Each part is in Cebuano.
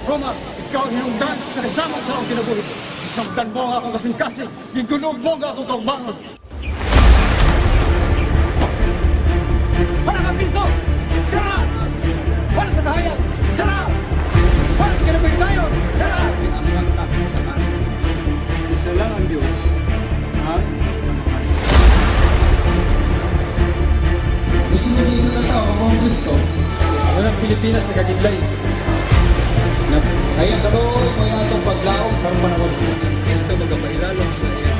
Roma, ikaw ang hinungdan sa kasamang sa akong kinabuhi. Gisamtan mo ang akong kasing-kasing, gigunog mo ang akong kaugmaon. Para ka Kristo! Sara! Para sa kahayag! Sara! Para sa kinabuhi tayo! Sara! Ang mga sa langit. Isa lang ang Diyos, ang Amahan. Gusto mo sa isang katao, ang mga Kristo. Walang Pilipinas nagkakidlay. Ay ang kaluoy mo atong paglaom karong panahon. Ang Kristo magapailalom sa iya.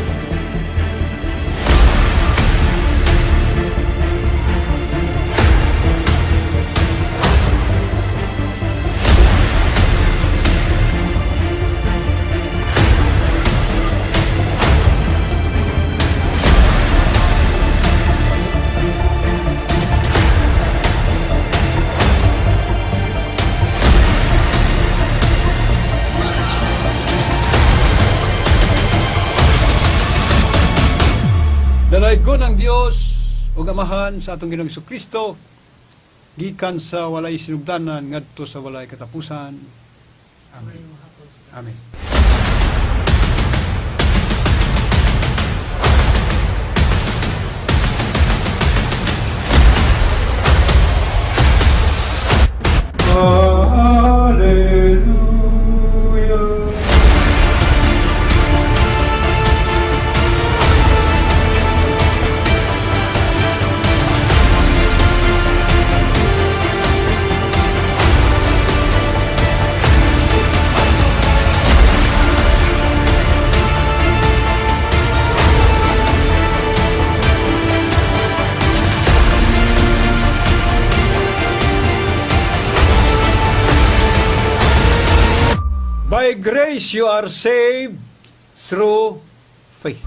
Dalaygon ang Dios ug Amahan sa atong Ginoong Kristo gikan sa walay sinugdanan ngadto sa walay katapusan. Amen. Amen. Hallelujah. By grace you are saved through faith.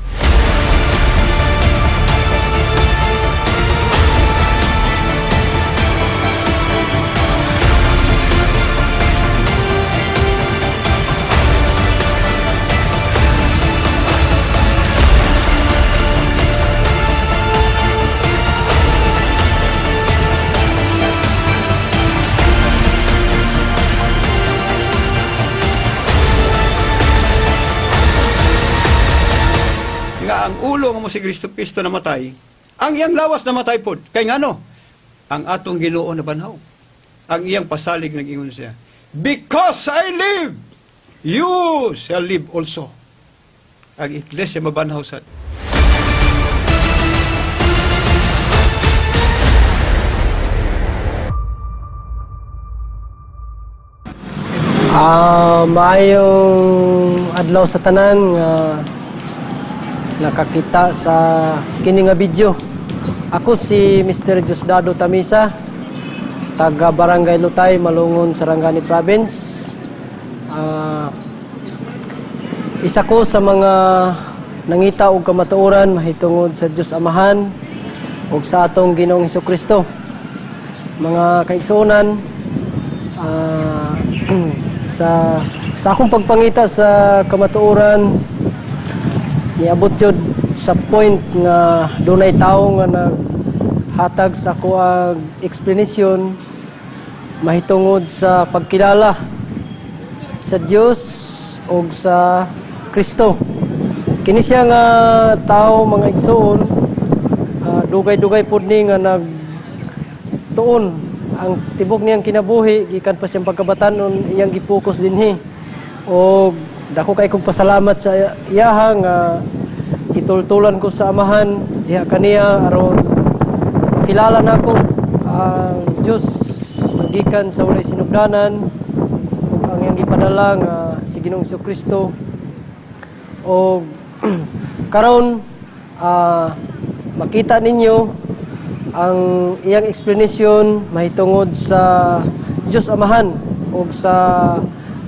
Nga ang ulo nga mo si Kristo Kristo namatay, ang iyang lawas namatay pod. Kay ngano? Ang atong Ginoo na banhaw. Ang iyang pasalig nag-ingon siya. Because I live, you shall live also. Ang iglesia mabanhaw sad. Maayong adlaw sa tanan nga nakakita sa kini nga video. Ako si Mr. Diosdado Tamisa, taga Barangay Lutay, Malungon, Sarangani Province. Isa ko sa mga nangita og kamatuoran mahitungod sa Dios Amahan ug sa atong Ginoong Hesukristo. Mga kaigsuonan, sa akong pagpangita sa kamatuoran, niabot jud sa point nga dunay tawo nga naghatag sa ako ang explanation mahitungod sa pagkilala sa Dios ug sa Kristo. Kini siya nga tawo, mga igsoon, dugay-dugay pud ni nga nag tuon ang tibok niyang kinabuhi gikan pa siyang pagkabatanon iyang gipokus dinhi, og dako kay kong pasalamat sa iyaha nga gitultulan ko sa Amahan diha kaniya aron makilala nako ang Dios gikan sa walay sinugdanan ug ang iyang gipadala nga si Ginoong Kristo. Og karon, makita ninyo ang iyang explanation mahitungod sa Dios Amahan ug sa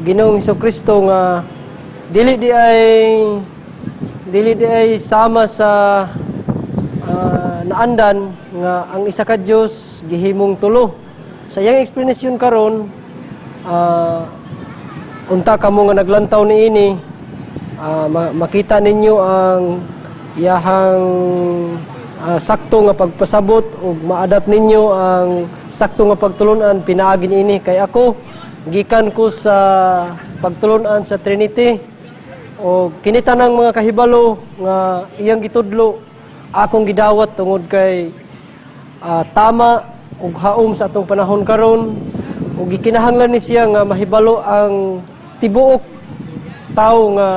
Ginoong Kristo nga dili di ay sama sa naandan nga ang isa ka Dios gihimong tulo. Sa iyang explanation karon, unta kamo nga naglantaw niini, makita ninyo ang iyahang sakto nga pagpasabot ug maadapt ninyo ang sakto nga pagtulunan pinaagi niini. Kay ako Gikan ko sa pagtulunan sa Trinity o kini tanang mga kahibalo nga iyang gitudlo akong gidawat tungod kay tama ug haom sa atong panahon karon ug gikinahanglan ni siya nga mahibalo ang tibuok tawo nga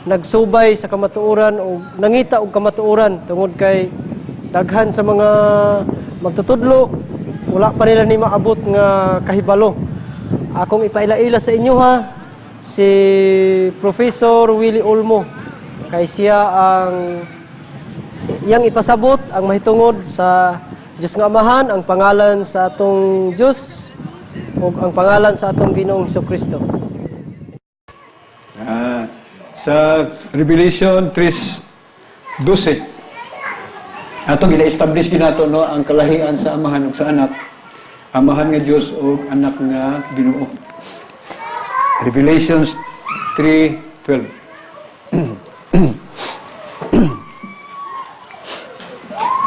nagsubay sa kamatuoran o nangita og kamatuoran tungod kay daghan sa mga magtutudlo wala pa nila ni maabot nga kahibalo. Akong ipaila-ila sa inyo ha si Professor Willie Olmo kay siya ang iyang ipasabot ang mahitungod sa Diyos nga Amahan, ang pangalan sa atong Diyos ug ang pangalan sa atong Ginoong Kristo. Sa Revelation 3:12. Atong gina-establish ginato, no, ang kalahian sa Amahan ug sa Anak. Amahan nga Dios ug Anak nga Ginoo. Revelations 3:12.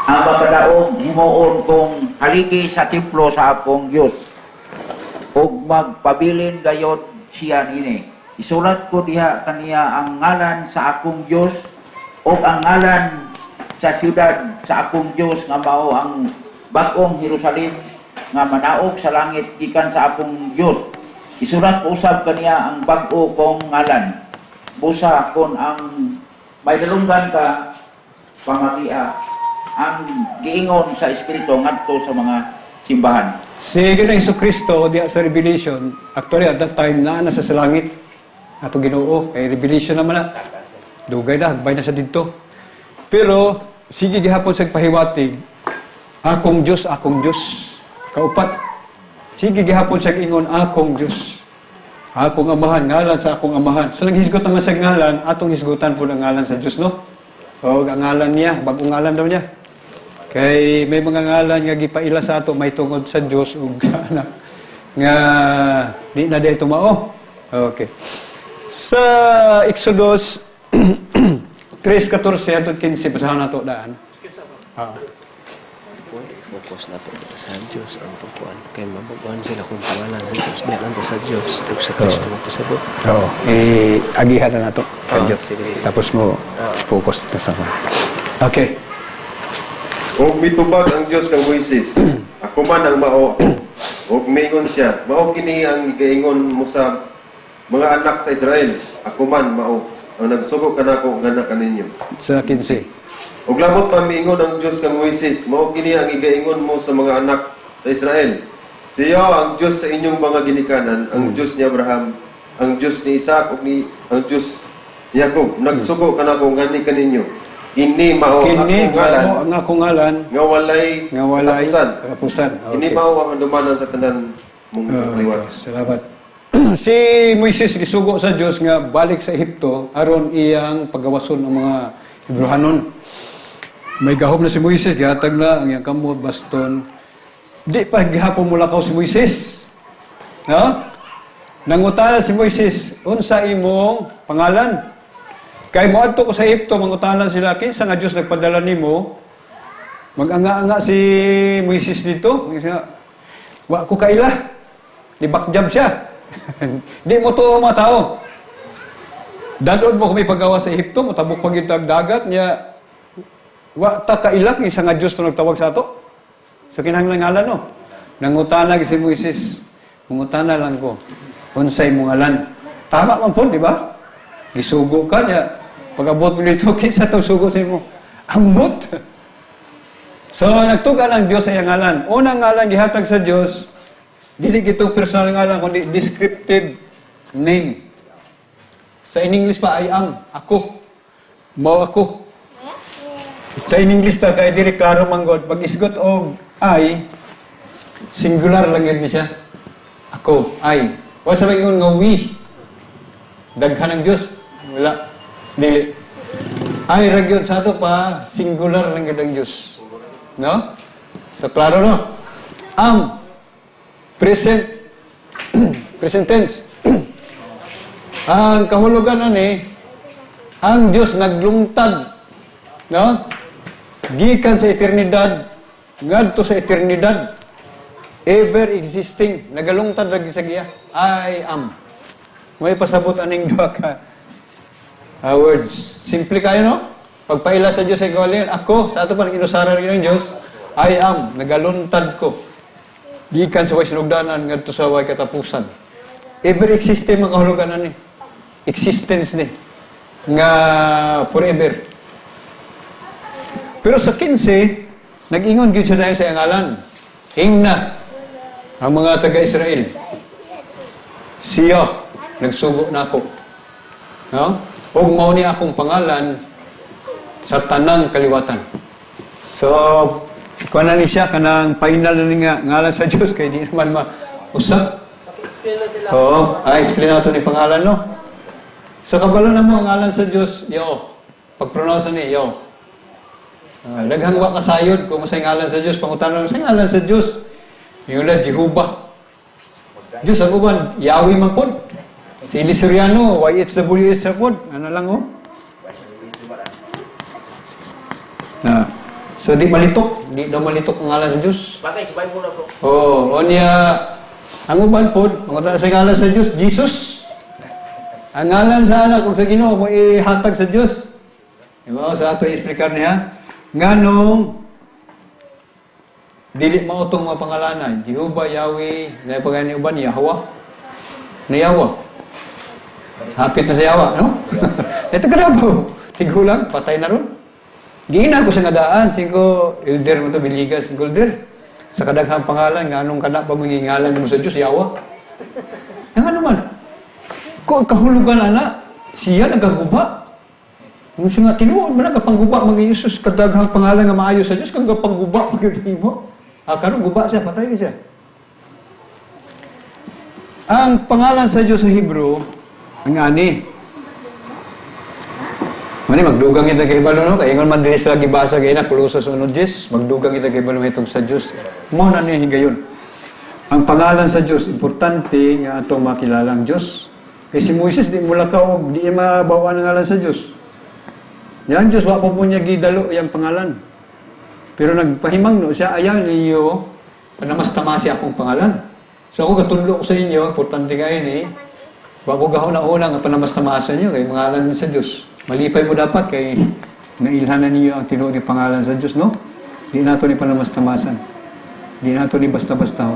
Ang pagkadaog himuon kong haligi sa templo sa akong Dios ug magpabilin gayod siya niini. Isulat ko diha kaniya ang ngalan sa akong Dios ug ang ngalan sa siyudad sa akong Dios nga mao ang bag-ong Jerusalem nga manaog sa langit gikan sa akong Dios. Isulat ko usab kaniya ang bag-o kong ngalan. Busa kon ang may dalunggan ka, pamatia ang giingon sa Espiritu ngadto sa mga simbahan. Si Ginoong Hesus Kristo diha sa Revelation, actually at that time naa na sa langit ato Ginoo kay Revelation naman na. Dugay na, hagbay na sa didto. Pero sige gihapon sa pahiwatig, "Akong Dios, akong Dios." Kaupat. Sige gihapon sa ingon, "Akong Dios. Akong Amahan, ngalan sa akong Amahan." So naghisgot naman sa ngalan, atong hisgutan po ang ngalan sa Dios, no? O ang ngalan niya, bagong ngalan daw niya. Kay may mga ngalan nga gipaila sa ato may tungod sa Dios ug sa Anak nga di na di mao. Okay. Sa Exodus 3:14 hangtod 15, basahan nato daan. Ah. Focus na to sa Diyos ang pagkuan kay mabaguan sila kung pangalan sa Diyos diyan lang ta sa Diyos ug sa Kristo magpasabot. Oo, eh agihan na nato. Ah, sige, sige. Tapos mo focus ta sa. Okay. Ug mitubag ang Dios kang Moises, "Ako man ang mao." Ug miingon siya, "Mao kini ang giingon mo sa mga anak sa Israel, 'Ako man mao ang nagsugo kanako ngana kaninyo.'" Sa 15. Ug labot pa miingon ang Dios kang Moises, "Mao kini ang igaingon mo sa mga anak sa Israel. Siya ang Dios sa inyong mga ginikanan, ang Dios ni Abraham, ang Dios ni Isaac ug ni ang Dios ni Jacob. Nagsugo kanako ngani kaninyo. Kini mao ang Kini akong ngalan mao ang akong ngalan nga walay nga walay katapusan. katapusan. Kini mao ang handumanan sa tanan mong kaliwat." Okay, salamat. Si Moises gisugo sa Dios nga balik sa Ehipto aron iyang pagawason ang mga Hebrehanon. May gahom na si Moises, gihatag na ang iyang kamot, baston. Di pa gihapon mulakaw si Moises. No? Nangutana si Moises, "Unsa imong pangalan? Kay moadto ko sa Ehipto, mangutana sila, kinsa nga Dios nagpadala nimo?" Mag-anga-anga si Moises dito. "Wa ko kaila." Di bakjab siya. Di mo to mga tao. "Dadon mo kami paggawa sa Ehipto, motabok pa gyud tag dagat niya. Wa ta kaila kinsa nga Dios to nagtawag sa ato." So kinahanglan ngalan, no. Nangutana si Moises, "Mangutana lang ko. Unsay imong ngalan?" Tama man po, di ba? Gisugo ka niya. Pag-abot mo dito, kinsa tong sugo sa imo? Ambot. So, nagtuga ng Diyos sa iyang ngalan. Unang ngalan gihatag sa Diyos, dili gito personal ngalan, kundi descriptive name. Sa in English pa, "I am," ako. Mao ako. Sa in English ta, kay diri klaro man god, pag isgot og "I", singular lang yun siya. Ako, "I." Wa sa lang ingon nga "we." Daghan ang Diyos. Wala. Dili. "I" ra gyud sa ato pa, singular lang gyud ang Diyos. No? So klaro, no? Am present present tense. Ang kahulugan ani, ang Diyos naglungtad, no? Gikan sa eternidad ngadto sa eternidad. Ever existing, nagalungtad ra gyud sa giya. I am. May pasabot aning duha ka words. Simple kayo, no? Pagpaila sa Diyos ay gawin, ako, sa ato pa, inusara rin ng Diyos, I am, nagaluntad ko. Gikan sa way sinugdanan, ngadto sa way katapusan. Ever existing mga kahulugan ani. Existence ni. Nga forever. Pero sa 15, nag-ingon gyud siya dahil sa iyang ngalan. Hingna ang mga taga-Israel. Siya, nagsugo na ako. No? Ug mao ni akong pangalan sa tanang kaliwatan. So, kuha na ni siya kanang final na ni nga ngalan sa Dios kay di naman ma-usap. Oo, ay explain nato ni pangalan, no. So kabalo na mo ang ngalan sa Dios, Yo. Pag-pronounce ni Yo. Daghang wa kasayod kung sa ngalan sa Dios, pangutana sa ngalan sa Dios. Yung Jehovah. Diyos ang uban, Yahweh man pod. Si Eli Soriano, YHWH sa pod. Ano lang oh. Na. So di malitok, di daw malitok ang ngalan sa Diyos. Bagay, sa Bible na bro. Oo, oh, niya ang uban pod, pangutana sa ngalan sa Diyos, Jesus. Ang ngalan sa anak kung sa Ginoo mo ihatag sa Diyos. Diba sa ato i-explicar niya nganong dili mao tong mga pangalanan, Jehovah, Yahweh, na pagani uban Yahweh. Na Yahweh. Hapit na sa Yahweh, no? Ito ka na ba? Tigulang, patay na ron. Giina ko sa nga daan, singko elder mo to Biligas, singko elder. Sa kadaghang pangalan, nga anong kana pa mangingalan mo sa Diyos, Yahweh. Yang ano man? Kung kahulugan ana, siya nagaguba. Kung siya nga tinuod man nagapangguba mga Jesus kadaghang pangalan nga maayo sa Diyos kang gapangguba pag mo. Ah, karon guba siya, patay siya. Ang pangalan sa Diyos sa Hebrew, ang ani. Mani magdugang kita kay hibalo no, kay ingon man diri sa gibasa kay na Colosas 1:10, magdugang kita kay hibalo itong sa Diyos. Mao na ni higayon. Ang pangalan sa Diyos, importante nga atong makilala ang Diyos. Kay si Moises di mulakaw og di mabaw ang ngalan sa Diyos. Yan Diyos wa pa po niya gidalo iyang pangalan. Pero nagpahimang no siya, ayaw ninyo panamastama siya akong pangalan. So ako katudlo ko sa inyo, importante kayo ni, wa ko gahuna-una nga panamastama sa inyo kay pangalan sa Diyos. Malipay mo dapat kay nailhanan ninyo ang tinuod ni pangalan sa Diyos, no? Di nato ni panamastamasan. Di nato ni basta-basta.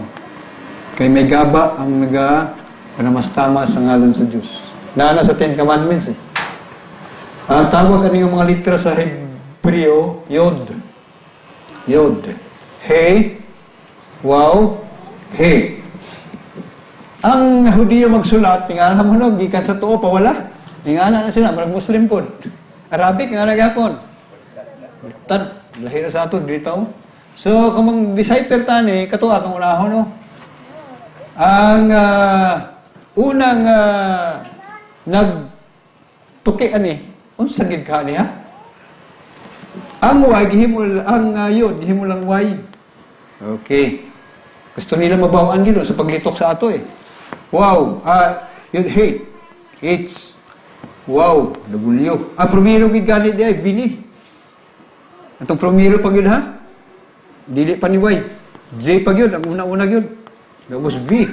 Kay may gaba ang naga panamastama sa ngalan sa Diyos. Naana sa Ten Commandments eh. Ang tawag ani nga mga litra sa Hebreo, Yod. Yod. He, Waw, He. Ang Hudiyo magsulat, tingala mo no, gikan sa tuo pa wala. Tingala na sila, marag Muslim pod. Arabic nga na gyapon. Tan, lahi na sa ato dito. So kung mag-decipher tani, kato atong unahon no. Ang unang nagtuki ani, unsa gid ka niya? Ang Y gihimo ang yod gihimo lang Y. Okay. Gusto nila mabawaan gid sa paglitok sa ato eh. Wow, yun hey. H. Wow, W. Ah, promiro gid gani di ay Vini. Atong promiro pa gyud ha. Dili pa ni Y. J pa gyud ang una-una gyud. Tapos V.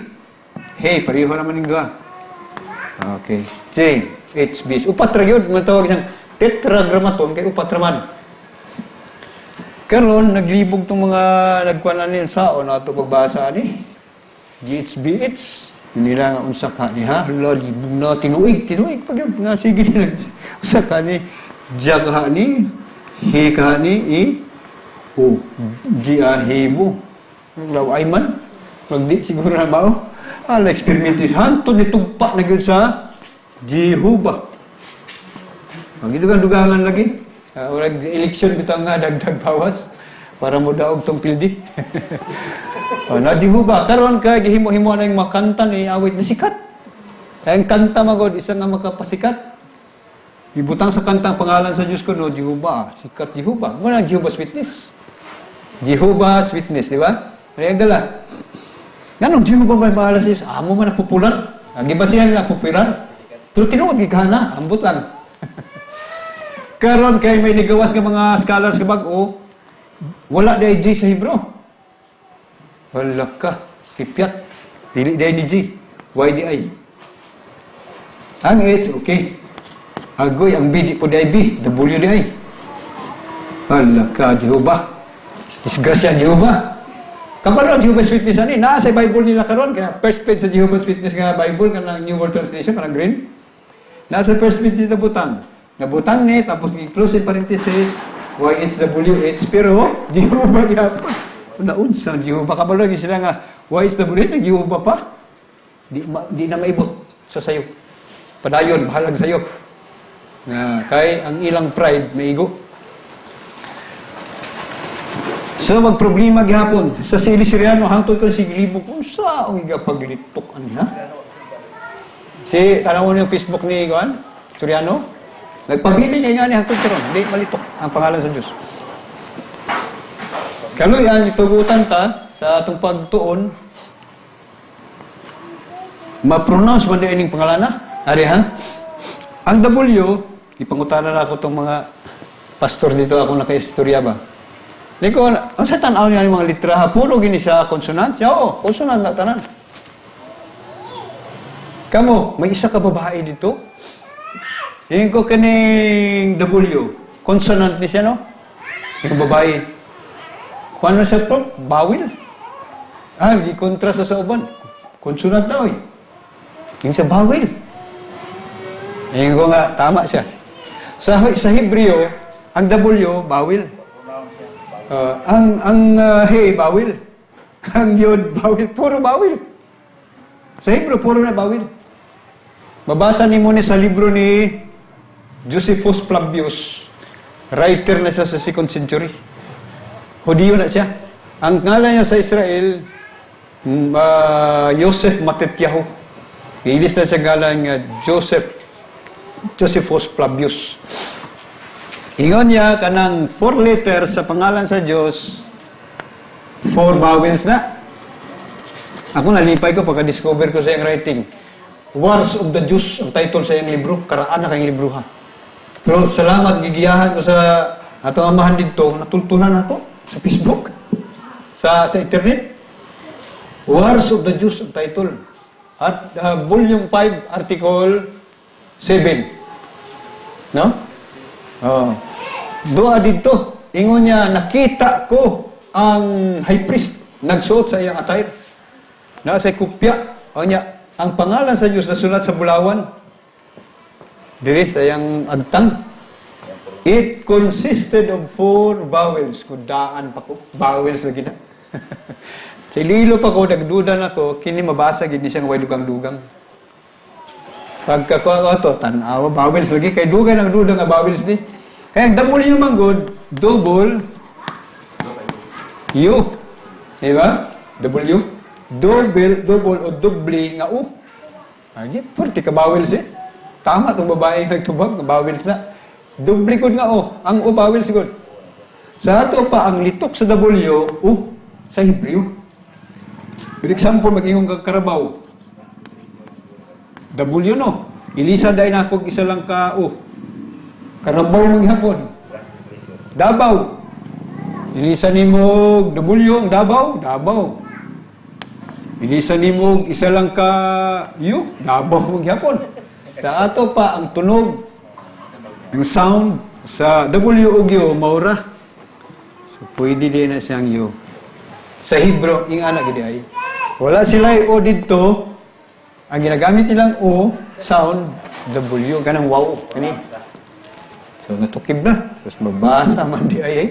Hey, pareho naman ning duha. Okay. J, H, B. Upat ra gyud matawag siyang tetragrammaton kay upat ra man. Karon naglibog tong mga nagkuan ani sa o nato pagbasa ani. G H B H. Nila nga unsa ka ni ha? Hala, libog na tinuig, tinuig pa gyud nga sige ni nag unsa ka ni J ka ni H ka ni I O G A H mo. Laway man. Magdi siguro na ba oh? Ala experiment hanto ni tugpa na gyud sa Jehovah. Magidugang-dugangan lagi. Urag eleksyon bitaw nga dagdag bawas para mo daog tong pildi. Na Jehovah karon kay gihimo-himo na yung makanta ni awit ni sikat. Kay ang kanta magod isa nga makapasikat. Ibutang sa kanta ang pangalan sa Diyos ko no Jehovah, sikat Jehovah. Mo na Jehovah's Witness. Jehovah's Witness, di ba? Ano yung dala? Nganong Jehovah may pangalan sa Diyos? Amo man ang popular. Ang gibasihan nila popular. Pero tinuod gid na, ambot lang. Karon kay may nigawas nga mga scholars nga bag-o, wala di J sa Hebrew. Wala ka, sipyat. Dili diay ni G. Y diay. Ang H, okay. Agoy, ang B, di po diay B. W diay. Wala ka, Jehovah. Disgrasya, Jehovah. Kabalo ang Jehovah's Witness ani, naa sa Bible nila karon kaya first page sa Jehovah's Witness nga Bible kanang New World Translation, kanang green. Nasa first page dito butang. Nabutang ni tapos gi-close in parenthesis YHWH, pero Jehovah gyapon. Naunsa ang Jehovah? Kabalo gyud sila nga YHWH nag Jehovah pa. Di na maibot sa sayo. Padayon, bahalag sayo. Nga kay ang ilang pride maigo. So magproblema gihapon sa si Eli Soriano hangtod ko si Glibo kung sa ang igapaglitok ani ha. Si tanawon yung Facebook ni Juan Soriano. Nagpabili niya nga ni hangtod karon, di malitok ang pangalan sa Dios. Kaluyan itugutan ta sa atong pagtuon, ma-pronounce man di ining pangalan na. Ari ha? Ang W, ipangutana na ako tong mga pastor dito, ako nakaistorya ba. Liko, ang sa tan-aw niya yung mga litra, ha, puro gini siya consonant. Siya, oo, consonant na tanan. Kamo, may isa ka babae dito. Yung ko kining W, consonant ni siya, no? Yung babae. Kung ano siya po? Bawil. Ah, di kontra sa uban. Consonant na, oy. Yung sa bawil. Yung ko nga, tama siya. Sa Hebreo, ang W, bawil. Ang he, bawil. Ang yod, bawil. Puro bawil. Sa Hebrew, puro na bawil. Mabasa ni mo ni sa libro ni Josephus Flavius. Writer na siya sa second century. Hudiyo na siya. Ang ngalan niya sa Israel, Yosef Matityahu. Ilis na siya ngalan nga Josephus Flavius. Ingon niya kanang four letters sa pangalan sa Diyos, four vowels na. Ako nalipay ko pagka-discover ko sa iyang writing. Wars of the Jews ang title sa iyang libro. Karaan na kayong libro ha. Pero salamat, gigiyahan ko sa atong amahan dito, natultunan ako sa Facebook, sa internet. Wars of the Jews ang title. Volume 5, Article 7. No? Oh. Doa dito. Ingon niya, nakita ko ang high priest nagsuot sa iyang attire. Nasa kupya. O niya, ang pangalan sa Diyos nasulat sa bulawan. Diri sa iyang agtang. It consisted of four vowels. Kudaan pa ko. Vowels lagi na. Sa Iloilo pa ko, nagduda na ko, kini mabasa gid ni siya nga way dugang-dugang. Pagkakuha ko to, tanawa, vowels lagi. Kay dugay nang duda nga vowels ni. Kaya ang W man good, double U. Di ba? W. Double, double o doble nga U. Ay, pwerte ka vowels eh. Tama itong babae nagtubag, nga vowels na. Doble gud nga O. Ang O vowels gud. Sa ato pa, ang litok sa W, U, sa Hebreo. For example, mag-ingong kag karabaw. W no. Ilisa dahil na ako isa lang ka U. Karabaw maghapon. Davao. Ilisa nimo W ang Davao, Davao. Ilisa nimo isa lang ka U, Davao maghapon. Sa ato pa ang tunog, ang sound sa W ug U maura. So pwede din na siyang U. Sa Hebrew, ing ana gid ay. Wala sila O didto. Ang ginagamit nilang O sound W kanang wow kani. So natukib na. Tapos mabasa man di ay. Eh.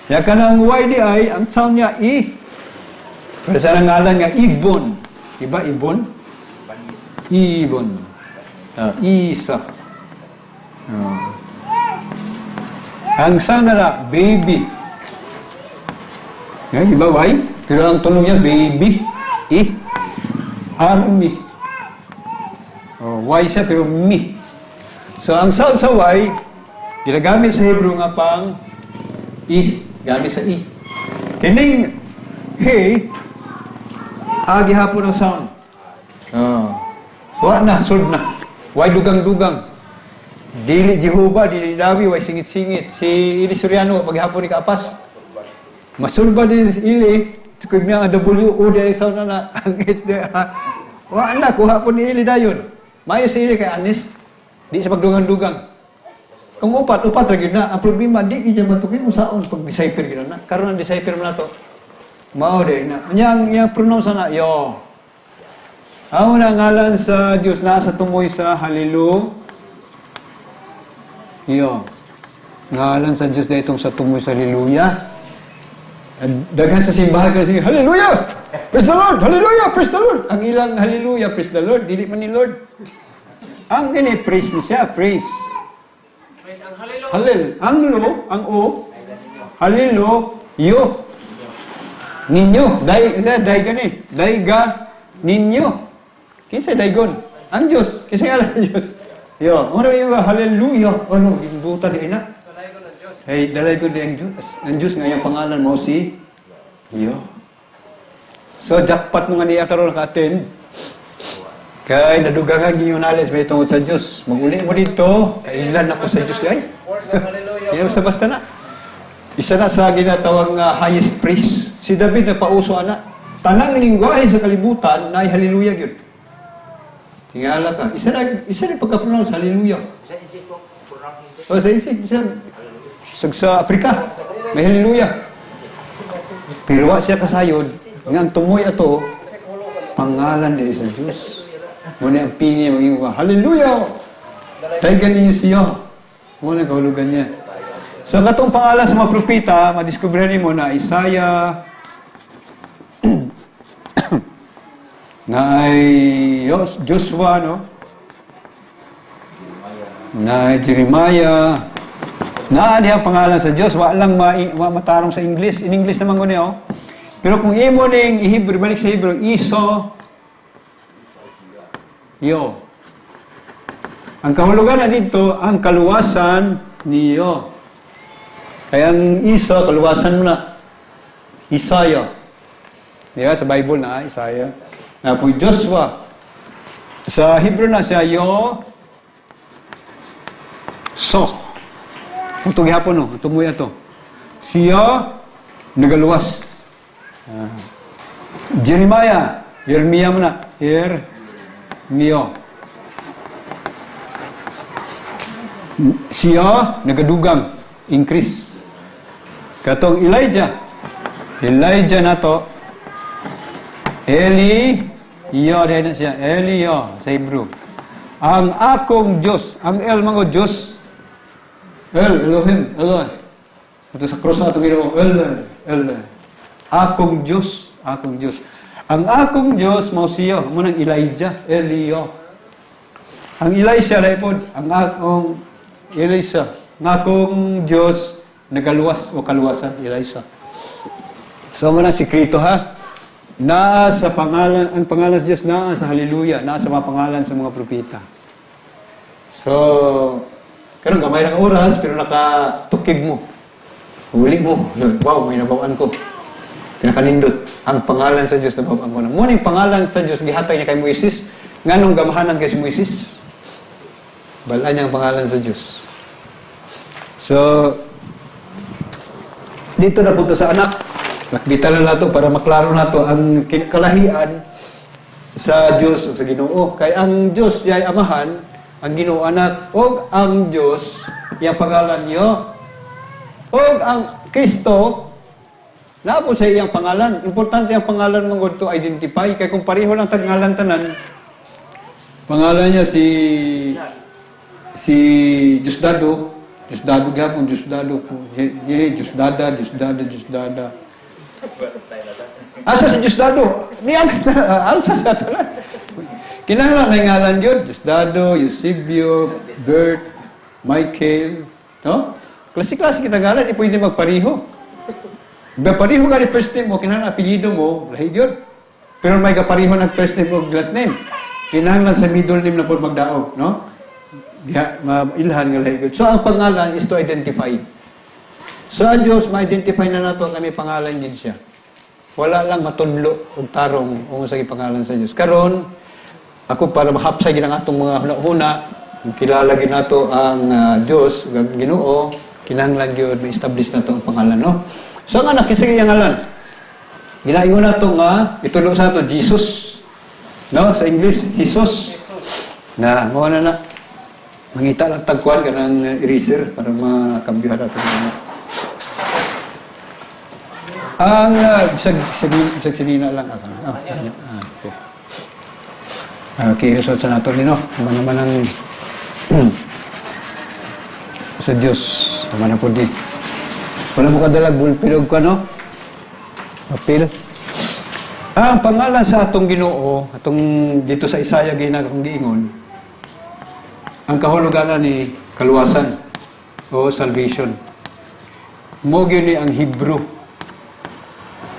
Ya kanang Y di ay ang sound niya E. Pero sa ngalan nga Ibon. Iba Ibon? Ibon. Isa. Ang sound na baby. Ya, iba Y? Pero ang tunog niya baby. E. Army. Oh, Y siya pero mi. So ang sound sa Y ginagamit sa Hebrew nga pang E, gamit sa E. Kining he agi hapon ang sound. Oh. So, wa na, solve na. Way dugang-dugang. Dili Jehovah, dili Dawi, way singit-singit. Si Eli Soriano, paghapon ni Kaapas. Masulba din si Eli. Kung ang W, O di ay sound na na. Ang H di wa na, kuha po ni Eli dayon. Maayo si Eli kay honest. Di siya magdugang-dugang. Kung upat, upat ra gyud na. Ang problema, di gyud niya matukin mo saon pag decipher gyud na. Karon ang decipher mo na to. Mao di na. Unya ang iyang pronounce na yo. Ang una ngalan sa Dios naa sa tumoy sa hallelujah. Yo. Ngalan sa Dios na itong sa tumoy sa hallelujah. Daghan sa simbahan ka sige, "Hallelujah! Praise the Lord! Hallelujah! Praise the Lord!" Ang ilang hallelujah, praise the Lord, dili man ni Lord. Ang kini praise ni siya, praise. Praise ang hallelujah. Halil. Ang lo, ang o, halilo, yo. Ninyo, day, day, day gani. Dayga, ninyo. Kinsa daygon? Ang Diyos. Kinsa ngalan ang Diyos? Yo, ano yung hallelujah? Ano, ginbuta di ina. Hey, dalay ko di ang Diyos. Ang Diyos nga iyang pangalan mo si Yo. So, jackpot mo nga niya karon naka-attend. Kay nadugangan yung knowledge may tungod sa Diyos. Maguli mo dito, kailan ako sa Diyos ay. Kaya basta-basta na. Isa na sa ginatawag nga highest praise. Si David nagpauso ana. Tanang lingwahe sa kalibutan na hallelujah gyud. Tingala ka. Isa na pagka-pronounce hallelujah. Oh, sa isip, isa sa Afrika, may hallelujah. Pero wa siya kasayod nga ang tumoy ato pangalan ni sa Diyos. Muna ang pingi mangingon ka, "Hallelujah! Daygan ninyo siya." Muna kahulugan niya. So katong pangalan sa mga propeta, madiskubre nimo na Isaiah, na ay Joshua, no? Na ay Jeremiah. Na diha pangalan sa Diyos, wa lang wa matarong sa English. In English naman ko niya, oh. Pero kung imo ning i-Hebrew, balik sa Hebrew, Iso, yo. Ang kahulugan na dito, ang kaluwasan niyo. Kaya ang Iso, kaluwasan mo na. Isaiah. Di ba? Sa Bible na, Isaiah. Na po Joshua. Sa Hebrew na siya, yo, so. Ito gihapon, no? Tumoy ato. Siya, nagaluwas. Jeremiah. Yermia mo na. Yermio. Siya, nagadugang. Increase. Katong Elijah. Elijah na to. Eli, iyo, dahil na siya. Eli, yo, sa Hebrew. Ang akong Diyos. Ang El, mga Diyos. El, Elohim, Eloi. Ito sa cross na itong Ginoo. El, El. Akong Diyos, akong Diyos. Ang akong Diyos, mao siya. Mo nang Elijah, Elio. Ang Elisha, lahi po, ang akong Elisa. Ang akong Diyos, nagaluwas o kaluwasan, Elisa. So, mo na sikreto ha. Naa sa pangalan, ang pangalan sa Diyos, naa sa hallelujah, naa sa mga pangalan sa mga propeta. So, karon gamay lang ang oras, pero nakatukib mo. Huli mo. Wow, may nabawaan ko. Pinakanindot. Ang pangalan sa Diyos, nabawaan ko na. Muna yung pangalan sa Diyos, gihatag niya kay Moises. Nganong gamahanan kay si Moises? Balaan niya ang pangalan sa Diyos. So, dito na punta sa anak. Lakbitan na nato para maklaro nato ang kalahian sa Diyos o sa Ginoo. Kay ang Diyos yay amahan, ang Ginoo anak, og ang Diyos iyang pangalan niyo. Og ang Kristo naa po sa iyang pangalan. Importante ang pangalan mo to identify kay kung pareho lang tag ngalan tanan. Pangalan niya si si Diosdado, Diosdado gyapon, Diosdado po. Ye, Diosdada, Diosdada, Diosdada. Asa si Diosdado? Di ang alsa sa tanan. Kinahanglan may ngalan yun. Diosdado, Eusebio, Bert, Michael, no? Klase-klase kita ngalan, di pwede magpariho. Ba pariho nga ni first name mo, kinahanglan apelyido mo, lahi yun. Pero may kapariho ng first name o last name. Kinahanglan sa middle name na po magdaog, no? Diha, mailhan nga lahi yun. So, ang pangalan is to identify. So, ang Diyos, ma-identify na nato kami pangalan din siya. Wala lang matunlo o tarong o sa pangalan sa Diyos. Karon, ako para mahapsay gid ang atong mga huna-huna, kilala gid nato ang Diyos, ang Ginoo, kinahanglan gyud ma-establish nato ang pangalan, no? So, ang anak, kinsa iyang ngalan? Ginaingon nato nga itulo sa ato Jesus. No, sa English, Jesus. Na mao na na. Mangita lang tagkuan kanang eraser para makambyuhan nato na. Ang bisag bisag bisag sinina lang ako. Ah, ah, okay. Okay, result sa nato ni no. Man naman ang sa Dios. Tama na po di. Wala mo kadalag bulpil og kano? Papel. Ah, ang pangalan sa atong Ginoo, atong dito sa Isaiah ginagakong giingon, ang kahulugan ni kaluwasan o salvation. Mo gyud ni ang Hebrew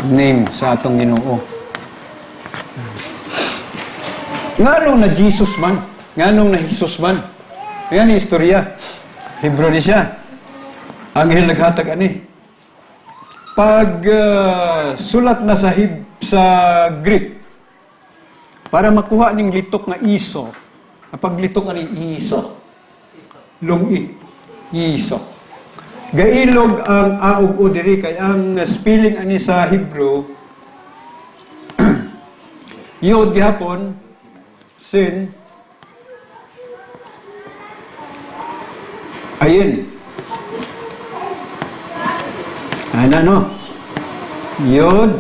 name sa atong Ginoo. Nganong na Jesus man? Nganong na Jesus man? Yan ni istorya. Hebrew ni siya. Anghel naghatag ani. Pag sulat na sa Greek, para makuha ning litok nga iso, ang paglitok ani iso, lungi, iso. Gailog ang a ug o diri kay ang spelling ani sa Hebrew yod gihapon sin ayin. Ana no? Yod.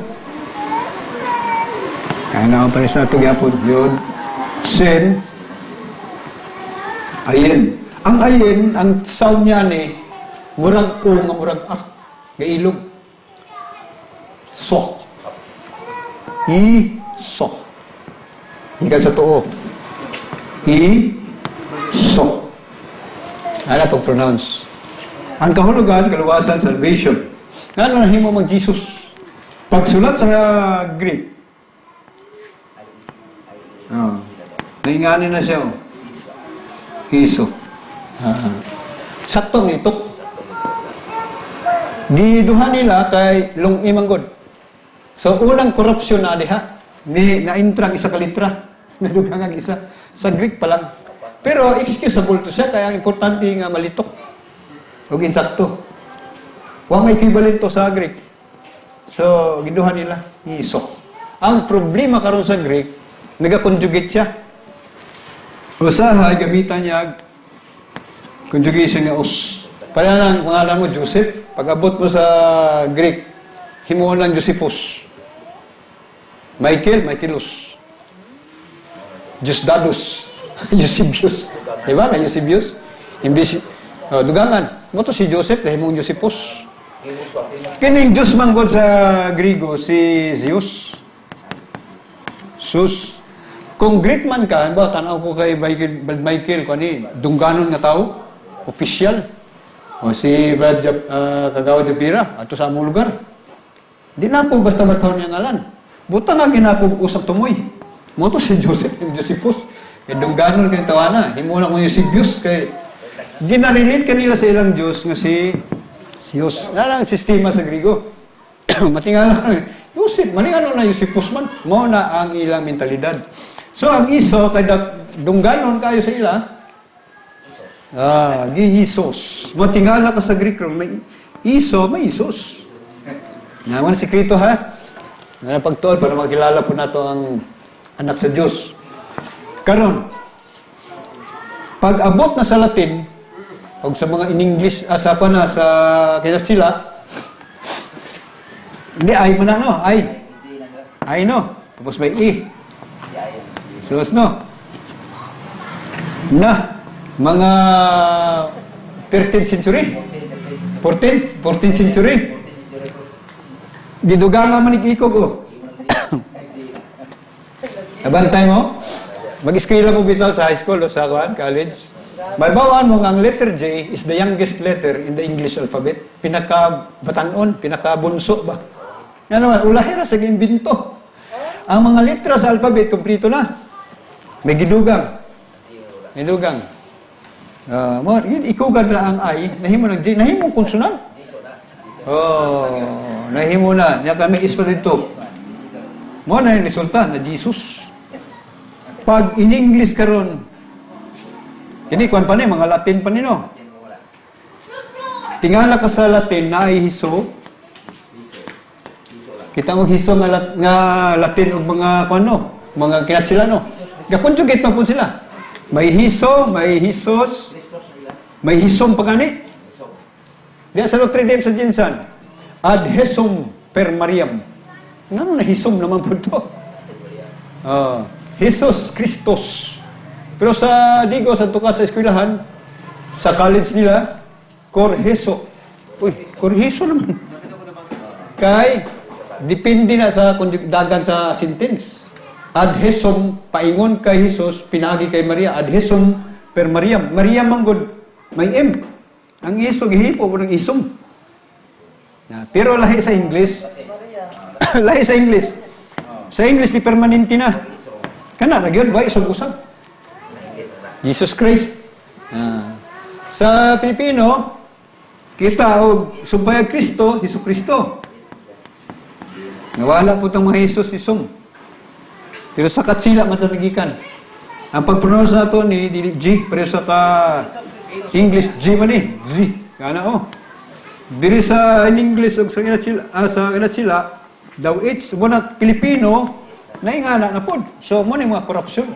Ana ang pare sa ato gihapon yod sin ayin. Ang ayin, ang sound niya ni murag o nga murag ah, gailog. So. I so. Ikan sa tuo. I so. Ano pag-pronounce? Ang kahulugan, kaluwasan, salvation. Ano na himo mag Jesus? Pagsulat sa Greek, oh, naingani na siya. Oh. Iso. Ah. Sakto ang litok. Giduha nila kay long imanggod. So unang korupsyon na diha ni naintrang isa ka litra. Nadugang ang isa sa Greek pa lang. Pero excusable to siya kaya ang importante nga malitok. Ug insakto. Wa may equivalent to sa Greek. So giduha nila iso. Ang problema karon sa Greek, naga-conjugate siya. Usahay gamitan niya conjugation nga os. Pareha lang pangalan mo Joseph, pag abot mo sa Greek, himuon lang Josephus. Michael, Michaelus. Diosdadus. Eusebius. Di ba? Na Eusebius? Imbis, oh, dugangan. Mo to si Joseph, dahil mong Josephus. Kining Diyos manggod sa Grigo, si Zeus. Zeus. Kung Greek man ka, ba, tanaw ko kay Michael, Brad Michael, kung ano, dungganon nga tao, opisyal. O si Brad Kagawa Japira, ato sa among lugar. Di na ako basta-basta niya ngalan. Buta nga ginako usap tumoy. Mo to si Joseph, Josephus. Kay dungganon kay tawana. Himo na kong Eusebius kay ginarelate kanila sa ilang Diyos nga si Zeus. Na lang sistema sa Grigo. Matingala Joseph, mali ano na Josephus man. Mao na ang ilang mentalidad. So ang iso kay dungganon kayo sa ila. Ah, gi Isos. Matingala ka sa Greek ron, may iso, may Isos. Naman sikreto ha. Nga pagtuon para makilala po nato ang anak sa Dios. Karon, pag abot na sa Latin og sa mga in English asa pa na sa kaya sila hindi ay mo na no, ay. Ay no. Tapos may i. Sus no. Na mga 13th century. 14th century. Gidugang nga man ikog oh. Abantay mo? Mag-eskwela mo bitaw sa high school o sa kuan, college. May bawaan mo nga ang letter J is the youngest letter in the English alphabet. Pinaka-batanon, pinaka-bunso ba? Nga naman, ulahi ra sa giimbento. Ang mga letra sa alphabet, kumpleto na. May gidugang. Gidugang. Mo, yun, ikugan ra ang I, nahimo ng J, nahimo konsonan. Oh, nahimo na. Nya kami is pa dito. Mo na yung resulta na Jesus. Pag in English karon, kini kuan pa ni mga Latin pa nino. Tingala ka sa Latin na ay hiso. Kita mo hiso nga, nga Latin ug mga kuno, mga Kinatsilano. Ga-conjugate man pud sila. May hiso, may hisos, may hisom pa gani. Diya sa Notre Dame sa GenSan, ad Jesum per Mariam. Ngano na hisom naman po to? Ah, Jesus Christos. Pero sa Digos, sa ka sa eskwelahan, sa college nila, Corheso. Uy, Corheso naman. Kay, depende na sa dagan sa sentence. Ad Jesum, paingon kay Jesus, pinaagi kay Maria. Ad Jesum per Mariam. Maria manggod, may M. Ang iso, gihipo po ng isom. Na, pero lahi sa English. Lahi sa English. Sa English, di permanente na. Kana, na gyud, way usab-usab. Jesus Christ. Ah. Sa Pilipino, kita og sumpay Kristo, Hesus Kristo. Nawala po itong mga Jesus isom. Pero sa Katsila matanagikan. Ang pag-pronounce nato ni dili G, pero sa ka English G man ni, Z. Kana oh. Diri sa in English ug sa Kinatsila, sa Kinatsila daw H mo na Pilipino naingana na pod. So mo ni mga corruption.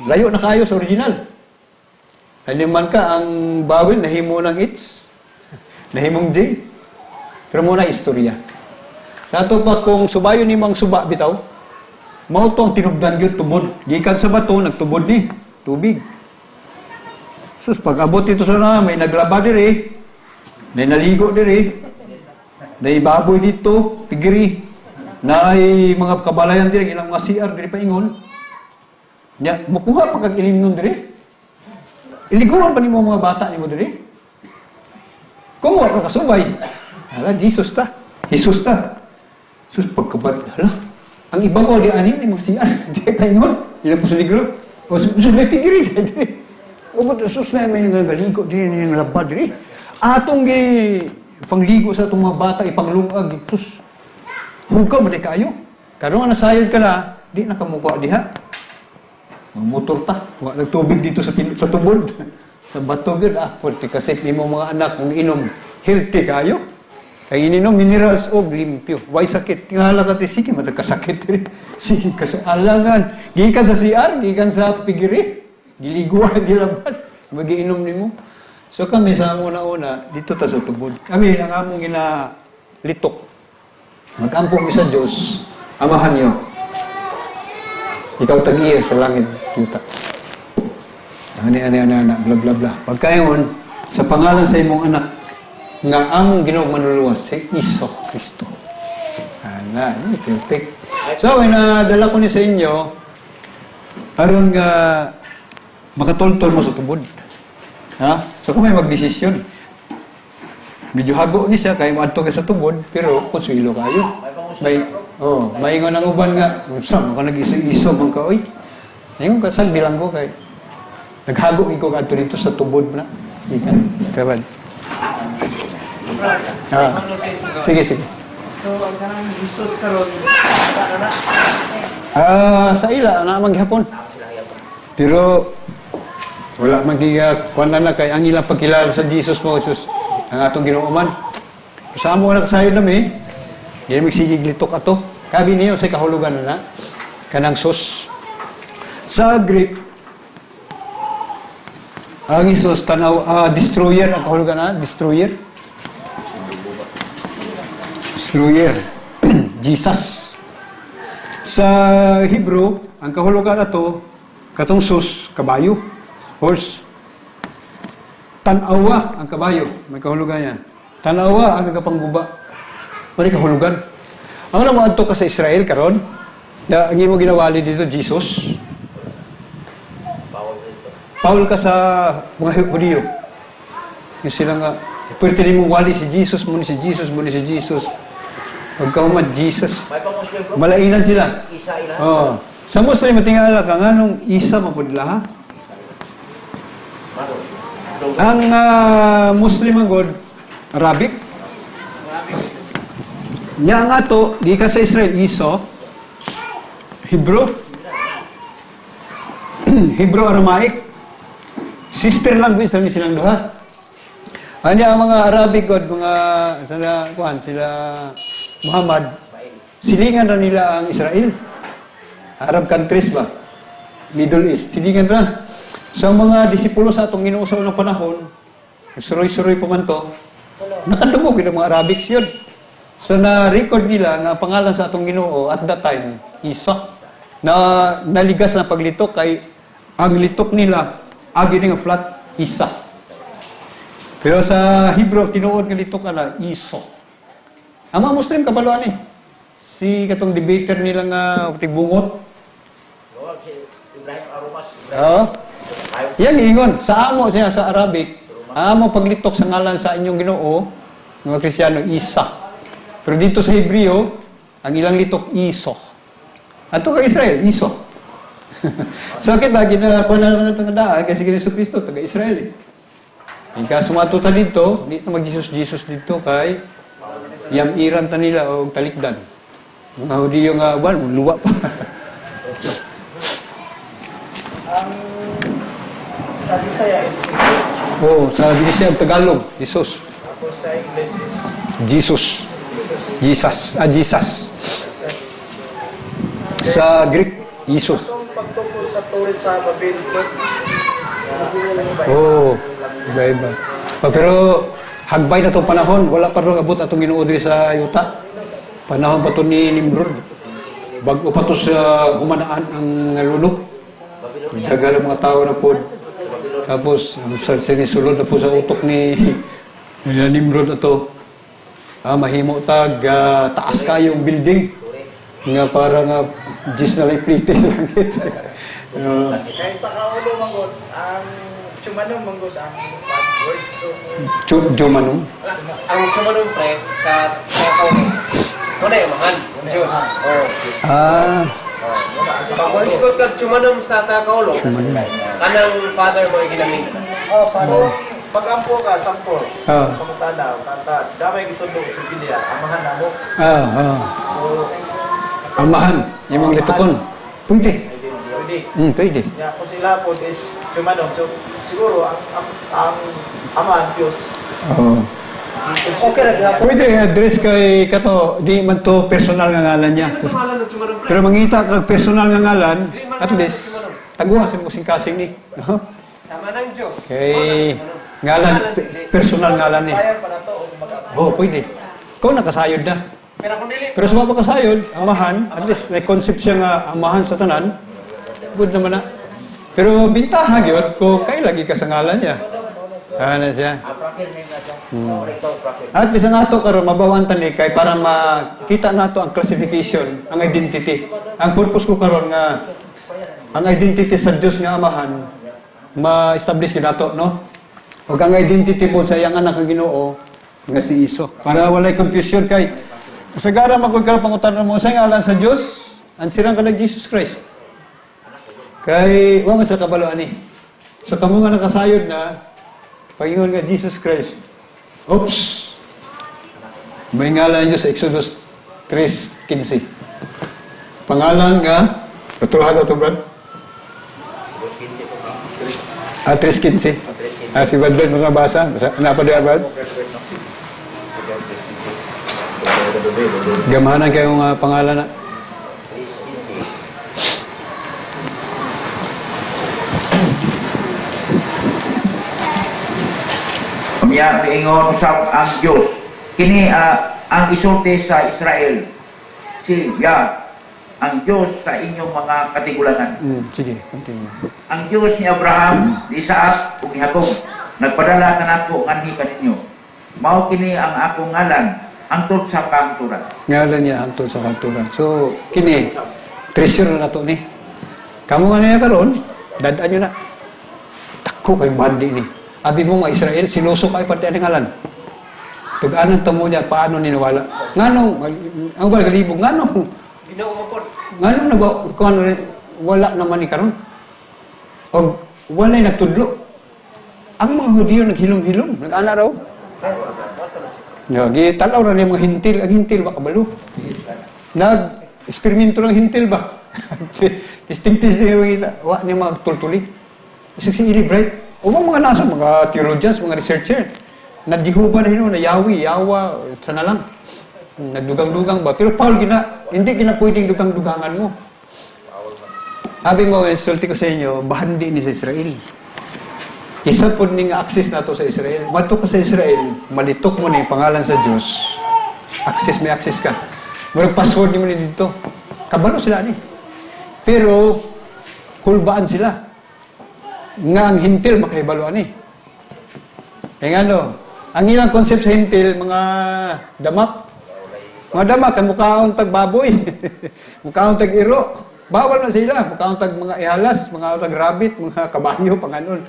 Layo na kayo sa original. Ano man ka ang bawil nahimo ng H, nahimong J. Pero muna istorya. Sa ato pa kung subayon ni mang suba bitaw, mao to ang tinubdan gyud tubod. Gikan sa bato nagtubod ni tubig. Sus, pag abot dito sa na, may naglaba diri, may naligo diri, may baboy dito, tigiri, na ay mga kabalayan diri, ilang mga CR diri paingon. Nya, mukuha pa kag ilim nun diri. Iliguan pa nimo mga bata nimo diri. Kung wa ka kasubay, hala, Jesus ta. Jesus ta. Sus, pagkabat, hala. Ang iba mo, di ani, ni mga CR, di paingon. Ila po sa ligro. O, sus, may tigiri, diri. O, but, sus, na may nagaligo diri, may nalaba diri. Atong gi pangligo sa atong mga bata, ipanglungag, sus. Hugaw, man di kaayo. Karon nga nasayod ka na, di na kamukuha diha. Mga motor ta, wa nagtubig dito sa sa tubod. Sa bato gyud ah, pwede kasi nimo mga anak kung inom healthy kayo. Kay ininom minerals og limpyo. Way sakit. Tingala ka ti sige madagkasakit diri. Sige ka sa alangan. Gikan sa CR, gikan sa pigiri. Giliguan gilaban. Magiinom nimo. So kami sa una-una dito ta sa tubod. Kami ang among ginalitok. Magampo mi sa Dios, amahan niyo. Ikaw tag-iya sa langit, yuta. Ani, ani, ani, ani, bla, bla, bla. Pagkayon, sa pangalan sa imong anak, nga among Ginoong manluluwas, si Iso Kristo. Ana, ni perfect. So, dala ko ni sa inyo, aron nga makatultol mo sa tubod. Ha? So, kung may magdesisyon, medyo hago ni siya, kaya moadto ka sa tubod, pero konsuelo kayo. May, oh, maingon ang uban nga, unsa man ka nag-iso-iso man ka, oy. Ingon ka, saan bilanggo kay naghago ikaw kadto dito sa tubod na. Ikan. Kaban. Ah. Sige, sige. So, ang kanang Jesus karon, na na. Ah, sa ila na maghapon. Pero wala magiga kuan na kay ang ilang pagkilala sa Jesus mo Jesus ang atong Ginoo man. Sa amo na kasayod nami, dili magsigig litok ato. Kabi niyo sa kahulugan na kanang sus. Sa Greek, ang Isus tanaw destroyer ang kahulugan na, destroyer. Destroyer. Jesus. Sa Hebrew, ang kahulugan ato katong sus, kabayo, horse. Tanawa ang kabayo, may kahulugan niya. Tanawa ang nagapangguba. May kahulugan. Ang ano mo adto ka sa Israel karon, na ang imo ginawali dito Jesus. Paul ka sa mga Hudiyo. Yung sila nga, pwede nimo wali si Jesus, muna si Jesus, muna si Jesus. Pagkahuman, Jesus. Malainan sila. Isa ila. Oh. Sa Muslim, matingala ka, nganong isa mapudla, ha? Ang Muslim ang God, Arabic. Nya ang ato, gikan sa Israel, Iso, Hebrew, Hebrew Aramaic, sister language lang silang duha. Anya ang mga Arabic God, mga sila kuan sila Muhammad, Silingan ra nila ang Israel. Arab countries ba? Middle East. Silingan ra. So ang mga disipulo sa atong Ginoo sa unang panahon, suroy-suroy pa man to, nakadungog yun ang mga Arabics yun. So na-record nila nga ang pangalan sa atong Ginoo at that time, Isa. Na naligas na paglitok kay ang litok nila agi ni nga flat Isa. Pero sa Hebrew tinuod nga litok ana Iso. Ang mga Muslim kabalo ani. Si katong debater nila nga tigbungot. Oo. Yan ingon sa amo siya sa Arabic, ang amo paglitok sa ngalan sa inyong Ginoo, mga Kristiyano Isa. Pero dito sa Hebreo, ang ilang litok Iso. Ato ka Israel, Iso. So kita ginakuha na lang itong daan kasi Kristo Kristo taga Israel eh. Ika sumato ta dito, di na mag-Jesus Jesus dito kay yamiran ta nila og talikdan. Mga Hudiyo nga uban, luwa pa. Ang sa Bisaya is Jesus. Oo, sa Bisaya og Tagalog, Jesus. Tapos sa English is Jesus. Jesus. Jesus. Ah, Jesus. Jesus. Sa Greek, Jesus. Itong pagtukod sa Torres sa Babel, Oo, iba-iba. Oh, pero hagbay na itong panahon, wala pa rin abot atong Ginoo diri sa yuta. Panahon pa to ni Nimrod. Bago pa to sa humanaan ang lunok. Dagal ang mga tao na po. Tapos, sa sinisulod na po sa utok ni ni Nimrod na to. Ah, mahimo tag taas kayong building nga para nga Diyos na lang plite sa langit. Ah, Kaya sa kaulo manggod, ang Chumanong manggod ang bad word. So, Jumanong. Ang Chumanong pre sa kaulo. Wala yung mahan. Diyos. Oo. Ah, Pag mo-escort kag Chumanong sa Takaulo, Chumanong. kanang father mo yung ginamit. Oh, kung pag-ampo ka, sampo, pangutana, kanta, damay gitudlo sa Biblia, amahan na mo. So, Amahan, yung mga litukon. Pwede. pwede. Pwede. Ya, kung sila po is Chumanong, so siguro ang amahan, Diyos. Oo. Okay ra gihapon. Pwede i-address kay kato, di man to personal nga ngalan niya. Pero mangita kag personal nga ngalan, at least, taguha sa mong kasing ni. No? Sama ng Diyos. Kay ngalan, personal ngalan ni. Bayan pa na to, o mag Oo, pwede. Ikaw nakasayod na. Pero kung dili, Pero sa mga pagkasayod, amahan, at least may concept siya nga amahan sa tanan, good naman na. Pero bintaha gyud kung kay lagi ka sa ngalan niya. Ano siya? At least ang ato karon mabawan tani kay para makita nato ang classification, ang identity. Ang purpose ko karon nga ang identity sa Dios nga amahan ma-establish gyud nato, no? Ug ang identity po sa iyang anak ang Ginoo nga si Iso. Para walay confusion kay sagara man gud karon pangutana mo sa ngalan sa Dios, ansirang ka ng Jesus Christ. Kay wa man sa kabalo ani. So kamo nga nakasayod na pagingon nga Jesus Christ. Oops. May ngalan niyo sa Exodus 3:15. Pangalan nga Katuhan na to, Brad? Ah, 3:15. Ah, si Brad Brad mo nabasa? Napa diya, Brad? Gamahanan kayo nga pangalan na. Unya miingon usab ang Dios. Kini ang isulti sa Israel. Si Ya, ang Dios sa inyong mga katigulangan. Sige, continue. Ang Dios ni Abraham, ni Isaac ug ni Jacob nagpadala kanako nganhi kaninyo. Mao kini ang akong ngalan hangtod sa kangturan. Ngalan niya hangtod sa kanturan. So, kini, treasure na nato ni. Kamu nga niya karon, dadaan nyo na. Tako kayong bandi ni. Abi mo mga Israel, sinuso kayo pati ang ngalan. Tuganan tamo niya, paano niniwala? Nganong, ang wala galibog, nganong, Ginoo mo po. nganong na ba, kung ano, wala naman ni karon. O wala'y nagtudlo. Ang mga Hudiyo naghilom-hilom, nag-ana raw. No, gitanaw ra niya mga hintil, ang hintil ba kabalo? Nag-eksperimento ng hintil ba? Testing-test niya mga wa niya mga tultuli. Isang si Eli Bright, umang mga nasa, mga theologians, mga researcher, nagdihuba na hino, nayawi, yawa, sana lang. Nagdugang-dugang ba? Pero Paul gina, Hindi kina pwedeng dugang-dugangan mo. Sabi mo, sulti ko sa inyo, bahandi ni sa Israel. Isa po ning access nato sa Israel. Mato ka sa Israel, malitok mo na yung pangalan sa Diyos. Access, may access ka. Murag password ni mo ni dito. Kabalo sila ni. Pero, kulbaan sila. Nga ang hintil makahibalo ani. Eh nga no, ang ilang concept sa hintil, mga damak. Mga damak, ang mukhaon tag baboy. Mukhaon tag iro. Bawal na sila. Mukhaon tag mga ihalas, mga tag rabbit, mga kabayo, panganon.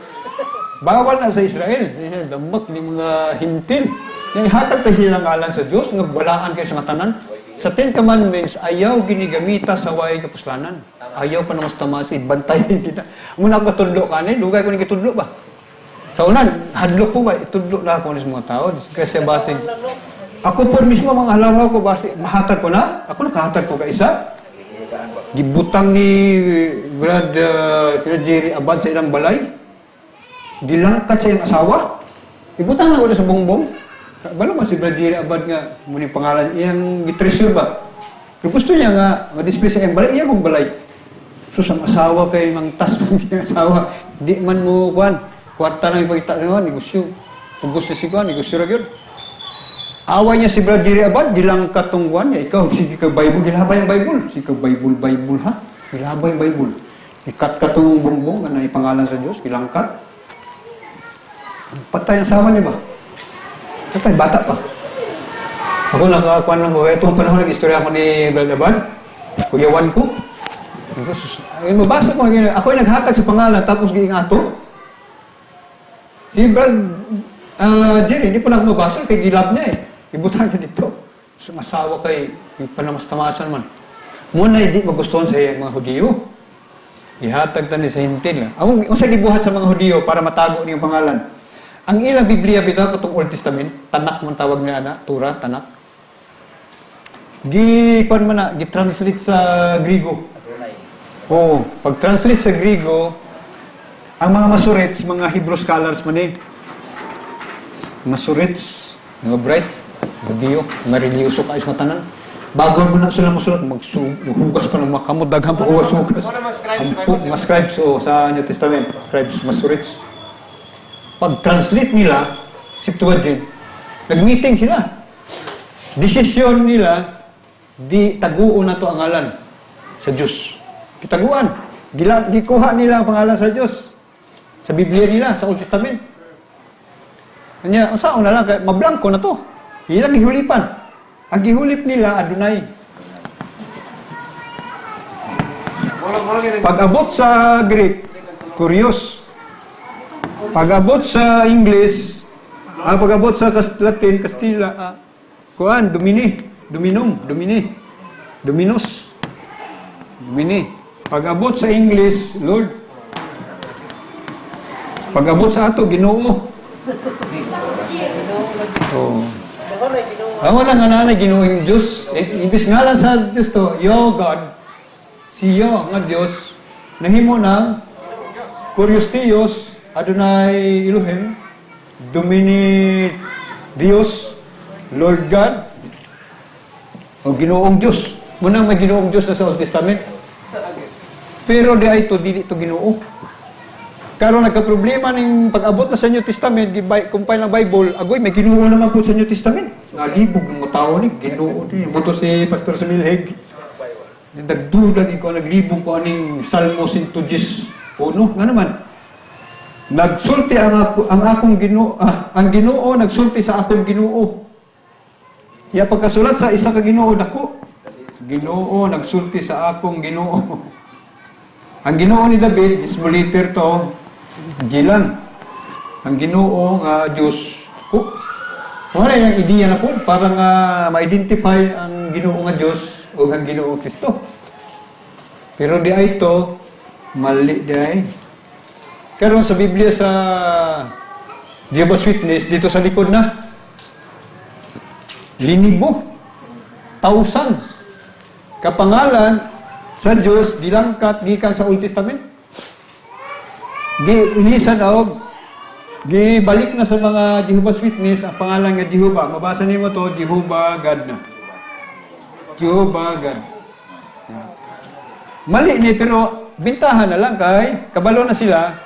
Bawal na sa Israel. Damak ni mga hintil. Ihatag tayo silang ngalan sa Diyos, nga balaan kayo sa tanan. Sa Ten Commandments, ayaw ginigamita sa way kapuslanan. Ayaw pa naman sa tamasi, bantayin kita. Muna ako katudlo ka ni, dugay ko ni kitudlo ba? Sa unan, hadlok ko ba, itudlo na ako sa mga tao. Kasi basig, ako po mismo, mga halaw ko, basig, mahatag ko na. Ako nakahatag ko ka isa. Gibutang ni Brad Sir Jerry Abad sa ilang balay. Gilangkat sa iyang asawa. Ibutang na ko sa bongbong. Balo man si Brad Jerry Abad nga, muna yung pangalan, iyang gitreasure ba? Pero gusto niya nga, ma-display sa iyang balay, iyang mong balay. Sus, ang asawa kay mang tas man iyang asawa. Di man mo, kuan, kwarta lang ipagita sa kuan, negosyo. Pugos na si kuan, negosyo ra gyud. Away niya si Brad Jerry Abad, gilangkat tong kuan niya. Ikaw, sige ka Bible, gilabay ang Bible. Sige ka Bible, Bible ha. Gilabay ang Bible. Ikat ka tong bongbong, ano yung pangalan sa Diyos, gilangkat. Patay ang asawa niya ba? Patay, bata pa. Ako nakakuan lang ko. Itong panahon nag-istorya ako ni Brad Abad. Kuyawan ko. Ay, mabasa ko. Ako ay naghatag sa pangalan, tapos giing ato. Si Brad Jerry, hindi po na ako mabasa kay gilab niya eh. Ibutan niya dito. So, asawa kay panamastamasan man. Muna hindi magustuhan sa mga Hudiyo. Ihatag tani sa hintil. Ang unsa gibuhat sa mga Hudiyo para matago niyang pangalan? Ang ilang Biblia bitaw katong Old Testament, Tanak man tawag niya ana, Tura, Tanak. Gi kuan man na, gi-translate sa Grigo. Oo, pag-translate sa Grigo, ang mga Masorets, mga Hebrew scholars man eh. Masorets, mga bright, Hudiyo, mga religyoso kaayos nga tanan. Bago mo na sila masulat, maghugas pa ng mga kamot, daghan pa hugas-hugas. Ampo, mga scribes, oh, sa New Testament, scribes, Masorets. Pag-translate nila, Septuagint, nag-meeting sila. Desisyon nila, di taguon na to ang ngalan sa Diyos. Kitaguan. Gikuha nila ang pangalan sa Diyos. Sa Biblia nila, sa Old Testament. Kanya, unsaon na lang, kay mablangko na to. Ilang gihulipan. Ang gihulip nila, Adonai. Pag-abot sa Greek, Kurios. Pag-abot sa English, pag-abot sa Latin, Kastila, kuan, Domini, Dominum, Domini, Dominus, Domini. Pag-abot sa English, Lord. Pag-abot sa ato, Ginoo. Oh. Ang wala nga nanay, Ginoong Diyos. Ibis nga lang sa Diyos to, Yo God, si Yo nga Diyos, nahimo ng Kurios Theos, Adonai Elohim, Domini Dios, Lord God, o Ginoong Diyos. Munang may Ginoong Diyos na sa Old Testament. Pero di ay ito, dili ito Ginoo. Karon nagka-problema ning pag-abot na sa New Testament, compile ng Bible, agoy may Ginoo naman po sa New Testament. Nalibog ng mga tao ni Ginoo ni. Buto si Pastor Sumilheg. Nagduda ko, naglibog ko aning Salmo 110. Nga naman. Nagsulti ang akong Ginoo, ang Ginoo nagsulti sa akong Ginoo. Ya pagkasulat sa isa ka Ginoo dako. Ginoo nagsulti sa akong Ginoo. Ang Ginoo ni David, small letter to, G lang. Ang Ginoo nga Dios ko. Wala yung ideya na po para nga ma-identify ang Ginoo nga Dios o ang Ginoo Kristo. Pero di ay ito, mali di ay. Karon sa Biblia sa Jehovah's Witness, dito sa likod na, linibo, thousands, kapangalan sa Diyos, gilangkat, gikan sa Old Testament. Giilisan og, gibalik na sa mga Jehovah's Witness ang pangalan nga Jehovah. Mabasa nimo to, Jehovah God na. Jehovah God. Yeah. Mali ni, pero bintahan na lang kay kabalo na sila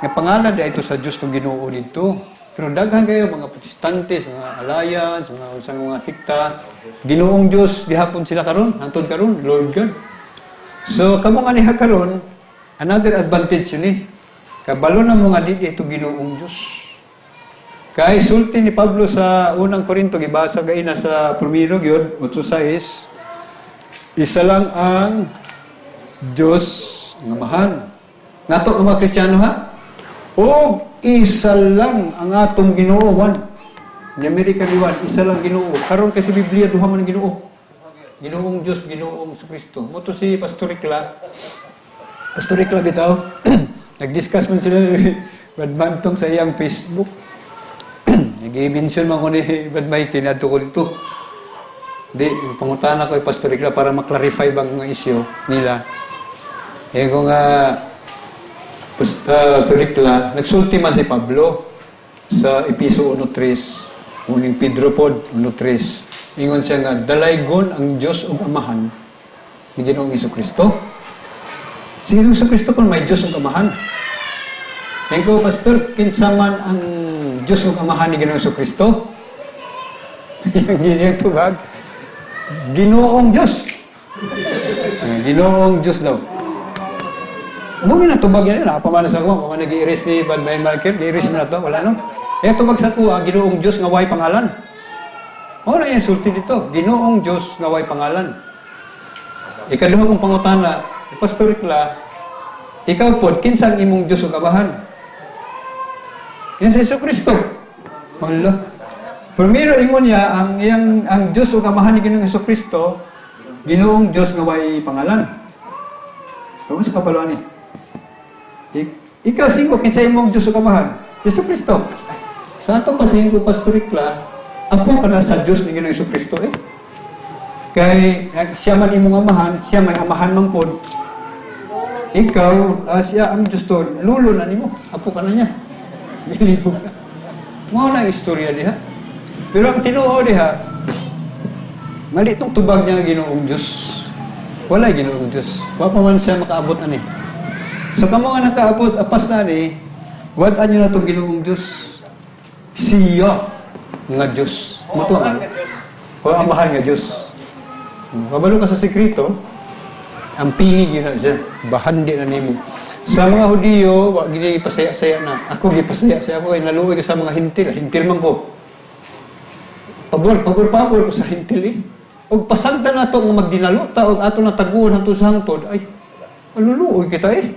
nga pangalan di ito sa Dios tong Ginoo dito. Pero daghan kayo mga Protestantes, mga Alliance, mga unsang mga sikta, Ginoong Dios gihapon sila karon, hantod karon, Lord God. So kamo nga niha karon, another advantage yun eh. Kabalo na mo nga di ito Ginoong Dios. Kay sulti ni Pablo sa unang Korinto, gibasa gay na sa primero gyud, 8:6, isa lang ang Diyos nga Amahan. Nato ang mga Kristiyano ha? O isa lang ang atong Ginoo, one. Ni America ni one, isa lang Ginoo. Karon kasi Biblia duha man ang Ginoo. Ginoong Diyos, Ginoong Kristo. Mao to si Pastor Rikla. Pastor Rikla bitaw. Nag-discuss man sila ni Brad Mantong sa iyang Facebook. Nag-mention man ko ni Brad Mikey na ko dito. Di, pangutana ko kay Pastor Rikla para maklarify bang mga isyu nila. Eh kung nga Pastor Rikla, nagsulti man si Pablo sa Episo 1.3, uning Pedro pod 1.3. Ingon siya nga, dalaygon ang Diyos ug Amahan ni Ginoong Kristo. Si Ginoong Kristo kung may Diyos ug Amahan. Ngayon ko, Pastor, kinsa man ang Diyos ug Amahan ni Ginoong Kristo? Yung iyang tubag, Ginoong Diyos. Ginoong Diyos daw. Mao na tubag yan, nakapamana sa ako, kung nag-i-erase ni Bad Mayan Malker, i-erase mo na to, wala no? Eh, tubag sa kuha, Ginoong Diyos nga way pangalan. Mao na yung sulti dito, Ginoong Diyos nga way pangalan. Ikaduha kong pangutana, Pastor Rikla, ikaw po, kinsang imong Diyos ug Amahan? Yan sa Jesu Kristo. Wala. Primero ingon niya, ang iyang ang Diyos ug Amahan ni Ginoong Hesus Kristo, Ginoong Diyos nga way pangalan. Kamu sa kapaluan ni? Ikaw singko kinsa imong Diyos ug Amahan? Jesu Kristo. Sa ato pa singko, Pastor Rikla, apo ka na sa Diyos ni Ginoong Hesus Kristo eh. Kay siya man imong amahan, siya may amahan man pod. Ikaw, siya ang Diyos to, lulo na nimo, apo ka na niya. Bilibog ka. Mao na ang istorya diha. Pero ang tinuod diha, mali itong tubag niya nga Ginoong Diyos. Wala Ginoong Diyos. Wa pa man siya makaabot ani. So kamo nga nakaabot, apas na ani, wad-an niyo na itong Ginoong Diyos. Siya nga Diyos. O, Mao to amahan ang nga Diyos. O amahan nga Diyos. Kabalo ka sa sekreto, ang pingi gyud na siya, bahandi na nimo. Sa mga Hudiyo, wa gini ipasaya-saya na. Ako gipasaya-saya ko kay naluoy ko sa mga Hentil, Hentil man ko. Pabor, pabor, pabor ko sa Hentil eh. Og pasagdan nato nga magdinalo ta og ato na taguon hangtod sa hangtod, ay maluluoy kita eh.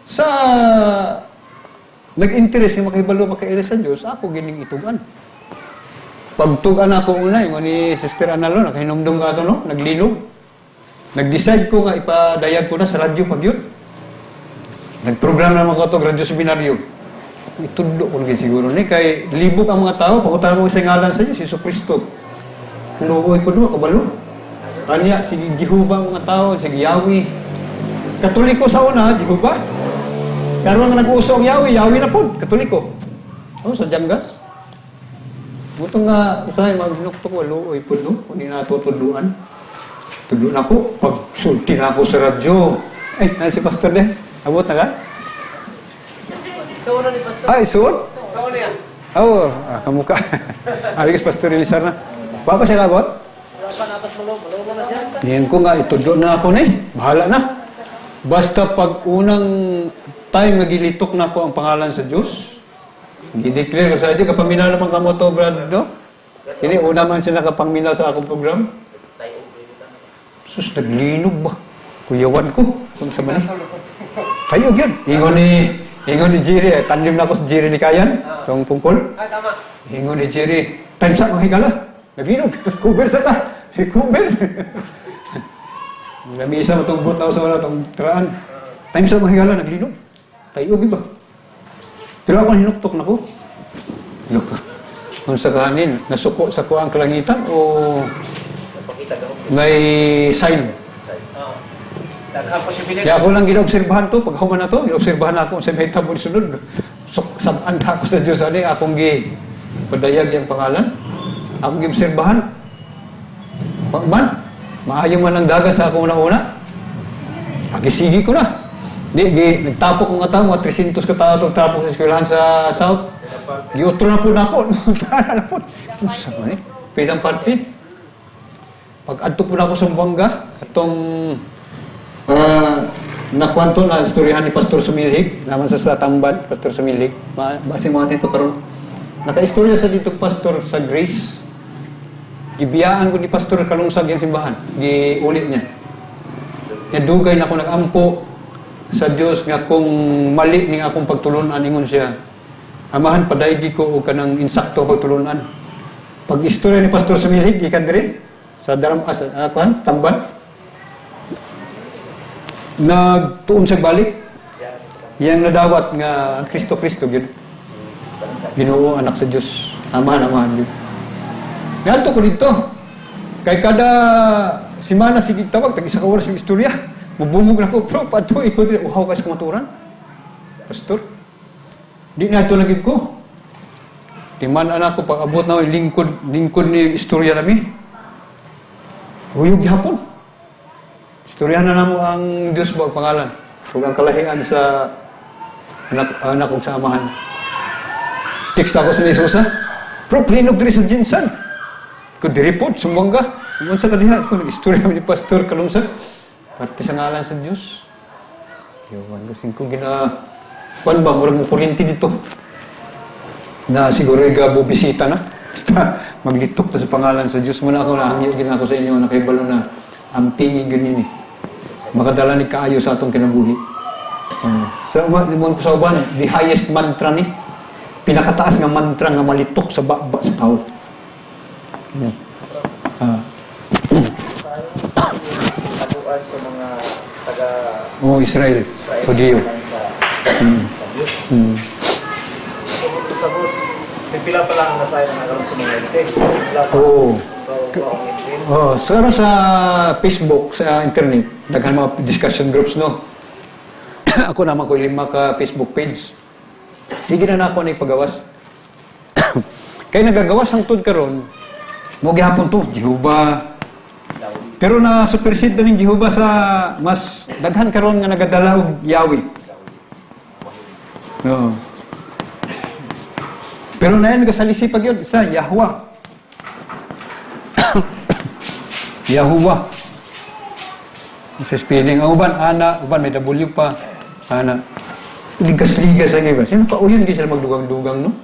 Sa nag-interest nga makahibalo makaila sa Dios, ako gining itugan. Pagtugan ako una, yung ni Sister Analo, nakahinumdum ka ato, no? Naglinog. Nag-decide ko nga ipadayag ko na sa radyo pag yun. Nag-program naman ko ito, radyo seminaryo. Itudlo ko lagi siguro ni, kay libog ang mga tao, pagkutahan mo sa ngalan sa Diyos, Jesu Kristo. Luoy ko doon, kabalo. Anya, sige Jehovah ang mga tao, sige Yahweh. Katoliko sa una, Jehovah. Karon nga nag-uuso ang Yahweh, Yahweh na po, Katoliko. Oh, sa Jamgas. Buto nga, usahay, magnukto ko, luoy po no, kung di natutudluan. Tudlo na ako, pagsulti na ako sa radyo. Ay, nasa si Pastor de, abot na ka? Isuon na ni Pastor. Ay, isuon? Isuon na yan. Oo, kamuka. Alis, Pastor Elisar na. Papa siya kabot? Wala pa napas malo, malo na siya. Ngayon ko nga, itudlo na ako na eh. Bahala na. Basta pag unang time nga gilitok na ako ang pangalan sa Diyos, gideclare ko sa Diyos, kapaminaw naman kamo to, brad, no? Kini, una man sila kapangminaw sa akong program. Sus, naglinog ba? Kuyawan ko. Kung sa mali. Kayo, yun. Ingon ni Jerry, eh, tanim na ako sa Jerry ni Kayan, itong tungkol. Ay, tama. Ingon ni Jerry, time sa mga higala. Naglinog. Kuber sa ta. Si Kuber. Nami isa mo itong butaw sa wala itong traan. Time sa mga higala, naglinog. Tayo, ba? Pero ako hinuktok na ko. Look, kung sa kanin, nasuko sa kuang kalangitan o may sign. Oo. Daghang posibilidad. Kaya ako lang ginaobserbahan to, pag human na to, ginaobserbahan ako sa may tabon sunod. So, sabaan na ako sa Diyos, ani, akong gi padayag yung pangalan. Akong giobserbahan. Wa man, maayo man ang dagan sa akong una-una. Agisigi ko na. Di, gi, nagtapok ko nga tao, mga 300 ka tao itong tapok sa eskwelahan sa South. Giutro na po na ako. Tara na po. Unsa man eh? Pidang party. Pag adto po na ako sa Buanga, atong nakwanto na istoryahan ni Pastor Sumilhig, naman sa Tamban, Pastor Sumilhig. Base mo nito karon. Nakaistorya sa dito Pastor sa Grace. Gibiyaan ko ni Pastor Kalungsag yung simbahan. Giulit niya. Nga dugay na ako nagampo sa Dios nga kung mali ning akong pagtulunan, ingon siya. Amahan, padaygi ko og kanang insakto pagtulunan. Pag istorya ni Pastor Sumilhig gikan diri sa daram as kuan Tamban. Nagtuon siya balik. Yang nadawat nga ang Kristo Kristo gyud. Ginoo, anak sa Dios. Amahan, amahan gyud. Ngadto ko dito. Kay kada simana sige tawag tag isa ka oras yung istorya. Mubungog na ko, bro, padto ikaw diri uhaw ka sa kamatuoran. Pastor. Di na ito lagi ko. Timan anak ko pag abot na lingkod lingkod ni istorya nami. Huyog gihapon. Istorya na namo ang Dios ba pangalan. Ug ang kalahian sa anak anak ug sa amahan. Text ako sa Jesus ha. Bro, plinog diri sa GenSan. Ko diri pod Sumbuanga. Unsa ka diha ko nag-istorya ni Pastor Kalungsag. Parte sa ngalan sa Dios. Yawan ko singko gina kuan ba murag mo kuryente dito. Na siguro ga bisita na. Basta maglitok ta sa pangalan sa Dios mo na ako nahangyo gina ako sa inyo nakahibalo na ang tingin ganyan eh. Makadala ni kaayo sa atong kinabuhi. Sa mo sa uban, the highest mantra ni, pinakataas nga mantra nga malitok sa baba sa tao. Ini. Taguan sa mga taga Oh, Israel, Israel Hudiyo. sa sa Diyos. So, sabot, may pila pa lang ang nasaya na karon sa mga ente. Pila pa. Oo. So, ang Israel. Oh, sa Facebook, sa internet, daghan mga discussion groups, no. Ako naman ko lima ka Facebook page. Sige na na ako ni pagawas. Kay nagagawas hangtod karon, mo gihapon to, Jehovah. Pero na supersede na ning Jehovah sa mas daghan karon nga nagadala og Yahweh. Oo. Pero na nagasalisi pag yun, isa Yahweh. Yahuwah. Sa spelling, ang uban, ana, uban may W pa, ana. Ligas-ligas ang iba. Sino pa uyon, di sila magdugang-dugang, no?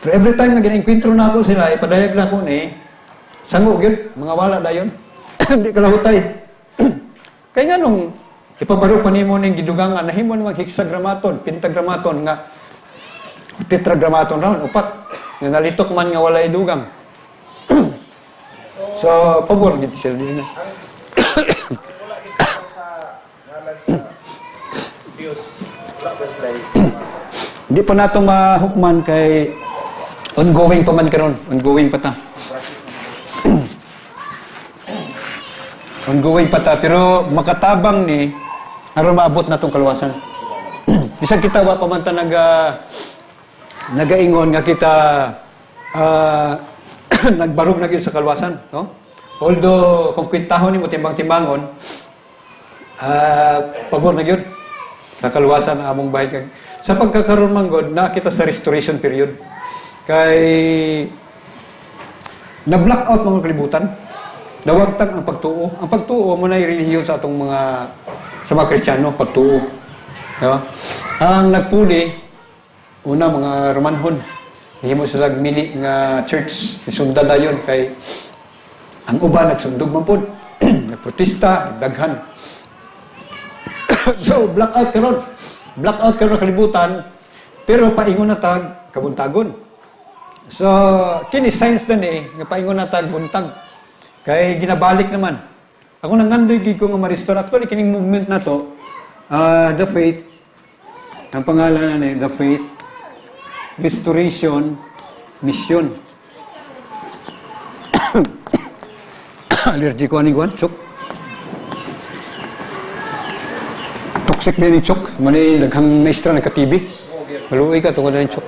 Pero every time na gina-enkwentro na ako sila, ipadayag na ako ni, sango yun, mga wala dayon. Hindi ka lahutay. Kaya nga nung ipabaro pa nimo ning gidugangan, nahimo namang hexagrammaton, pentagramaton, nga tetragrammaton raon, upat. Nga nalitok man nga walay dugang. So, pabor gid sila din na. Wala gid sa ngalan sa Diyos. Wala ba sila? Di pa nato mahukman kay ongoing pa man karon, ongoing pa ta. Ongoing pa ta pero makatabang ni aron maabot na tong kaluwasan. Bisag kita wa pa man ta nagaingon nga kita nagbarog na gyud sa kaluwasan, no? Although kung kwintahon nimo timbang-timbangon, pabor na gyud sa kaluwasan ang among bahin. Sa pagkakaroon man god, na kita sa restoration period. Kay na-black out mga kalibutan. Nawagtang ang pagtuo. Ang pagtuo mo na relihiyon sa atong mga sa mga Kristiyano, pagtuo. No? Ang nagpuli una mga Romanhon. Nahimo sila mini nga church, isundan dayon kay ang uban nagsundog man pod. Nagprotesta, nagdaghan. So blackout karon. Blackout karon ang kalibutan, pero paingon na tag kabuntagon. So kini science na ni nga paingon na tag buntag. Kay ginabalik naman. Ako nangandoy gid ko nga ma-restore. Actually kining movement na to, The Faith, ang pangalan na ni The Faith Restoration Mission. Allergy ko ani kuan, chok. Toxic din ni chok. Mani daghang maestra nagka-TB. Maluoy ka tungod na ni chok.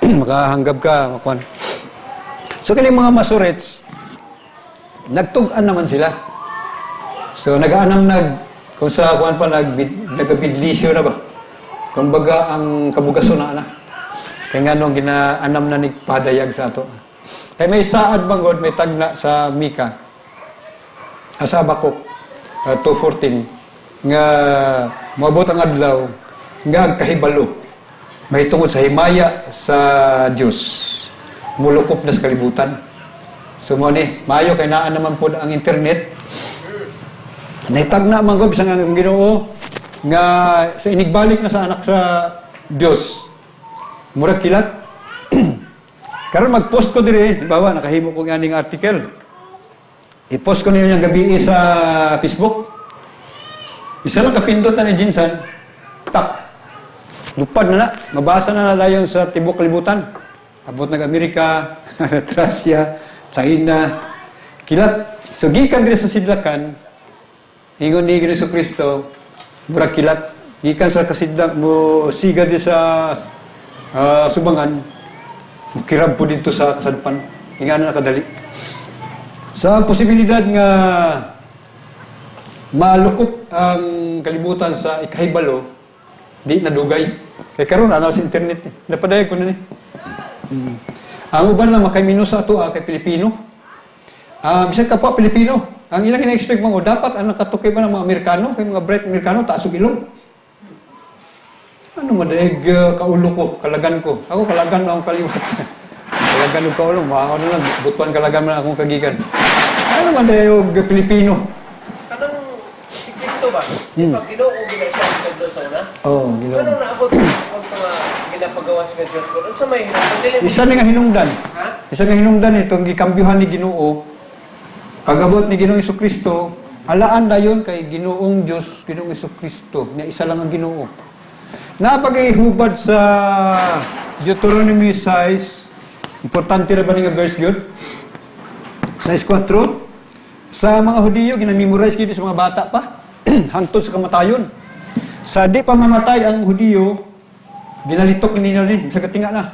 Makahanggab ka, makuan. So kini mga Masorets, Nagtug-an naman sila. So nag-aanam nag kung sa kuan pa nagabidlisyo na ba. Kumbaga ang kabugason na ana. Kaya nga nung ginaanam na ni padayag sa ato. Kay may saad bangod may tagna sa Mika. Sa Habakuk 2:14 nga moabot ang adlaw nga ang kahibalo mahitungod sa himaya sa Dios mulukop na sa kalibutan. So mo ni maayo kay naa naman pod ang internet. Naitagna man gud bisan ang Ginoo nga sa inigbalik na sa anak sa Dios. Murag kilat. Karon mag-post ko diri, halimbawa nakahimo ko aning article. I-post ko ninyo yung gabi sa Facebook. Isa lang kapindot na ni Jinsan. Tak. Lupad na na. Mabasa na na dayon sa tibok kalibutan. Abot nag Amerika, Russia, China. Kilat. So gikan diri sa sidlakan, ingon ni Jesu Kristo, murag kilat. Gikan sa kasidlak mo siga di sa subangan, kirab po dito sa kasadpan. Ingana na kadali. Sa posibilidad nga malukop ang kalibutan sa ikahibalo, di nadugay. Kay karon ana sa internet eh. Napadayag ko na ni. Ang uban lang makaymino sa ato kay Pilipino. Bisan kapwa Pilipino. Ang ilang ina-expect mo dapat ang nakatukay ba ng mga Amerikano, kay mga bright Amerikano taas og ilong. Ano madayag kaulo ko, kalagan ko. Ako kalagan na akong kaliwat. Kalagan og kaulo, maaw na lang butuan kalagan man akong kagikan. Ano man og Pilipino? Kanang si Kristo ba? Pag Ginoo gina siya ang kadlo sa una. Oh, Ginoo. Kanang naabot ang mga ginapagawas nga Dios mo. Unsa may hinungdan dili mo? Isa ni nga hinungdan. Ha? Isa nga hinungdan itong gikambyuhan ni Ginoo. Pag-abot ni Ginoong Kristo, alaan dayon kay Ginoong Dios, Ginoong Kristo, nga isa lang ang Ginoo. Napagihubad sa Deuteronomy 6, importante ra ba ni nga verse gyud? 6:4. Sa mga Hudiyo ginamemorize gid sa mga bata pa hangtod sa kamatayon. Sa di pa mamatay ang Hudiyo, ginalitok nila ni sa katinga na.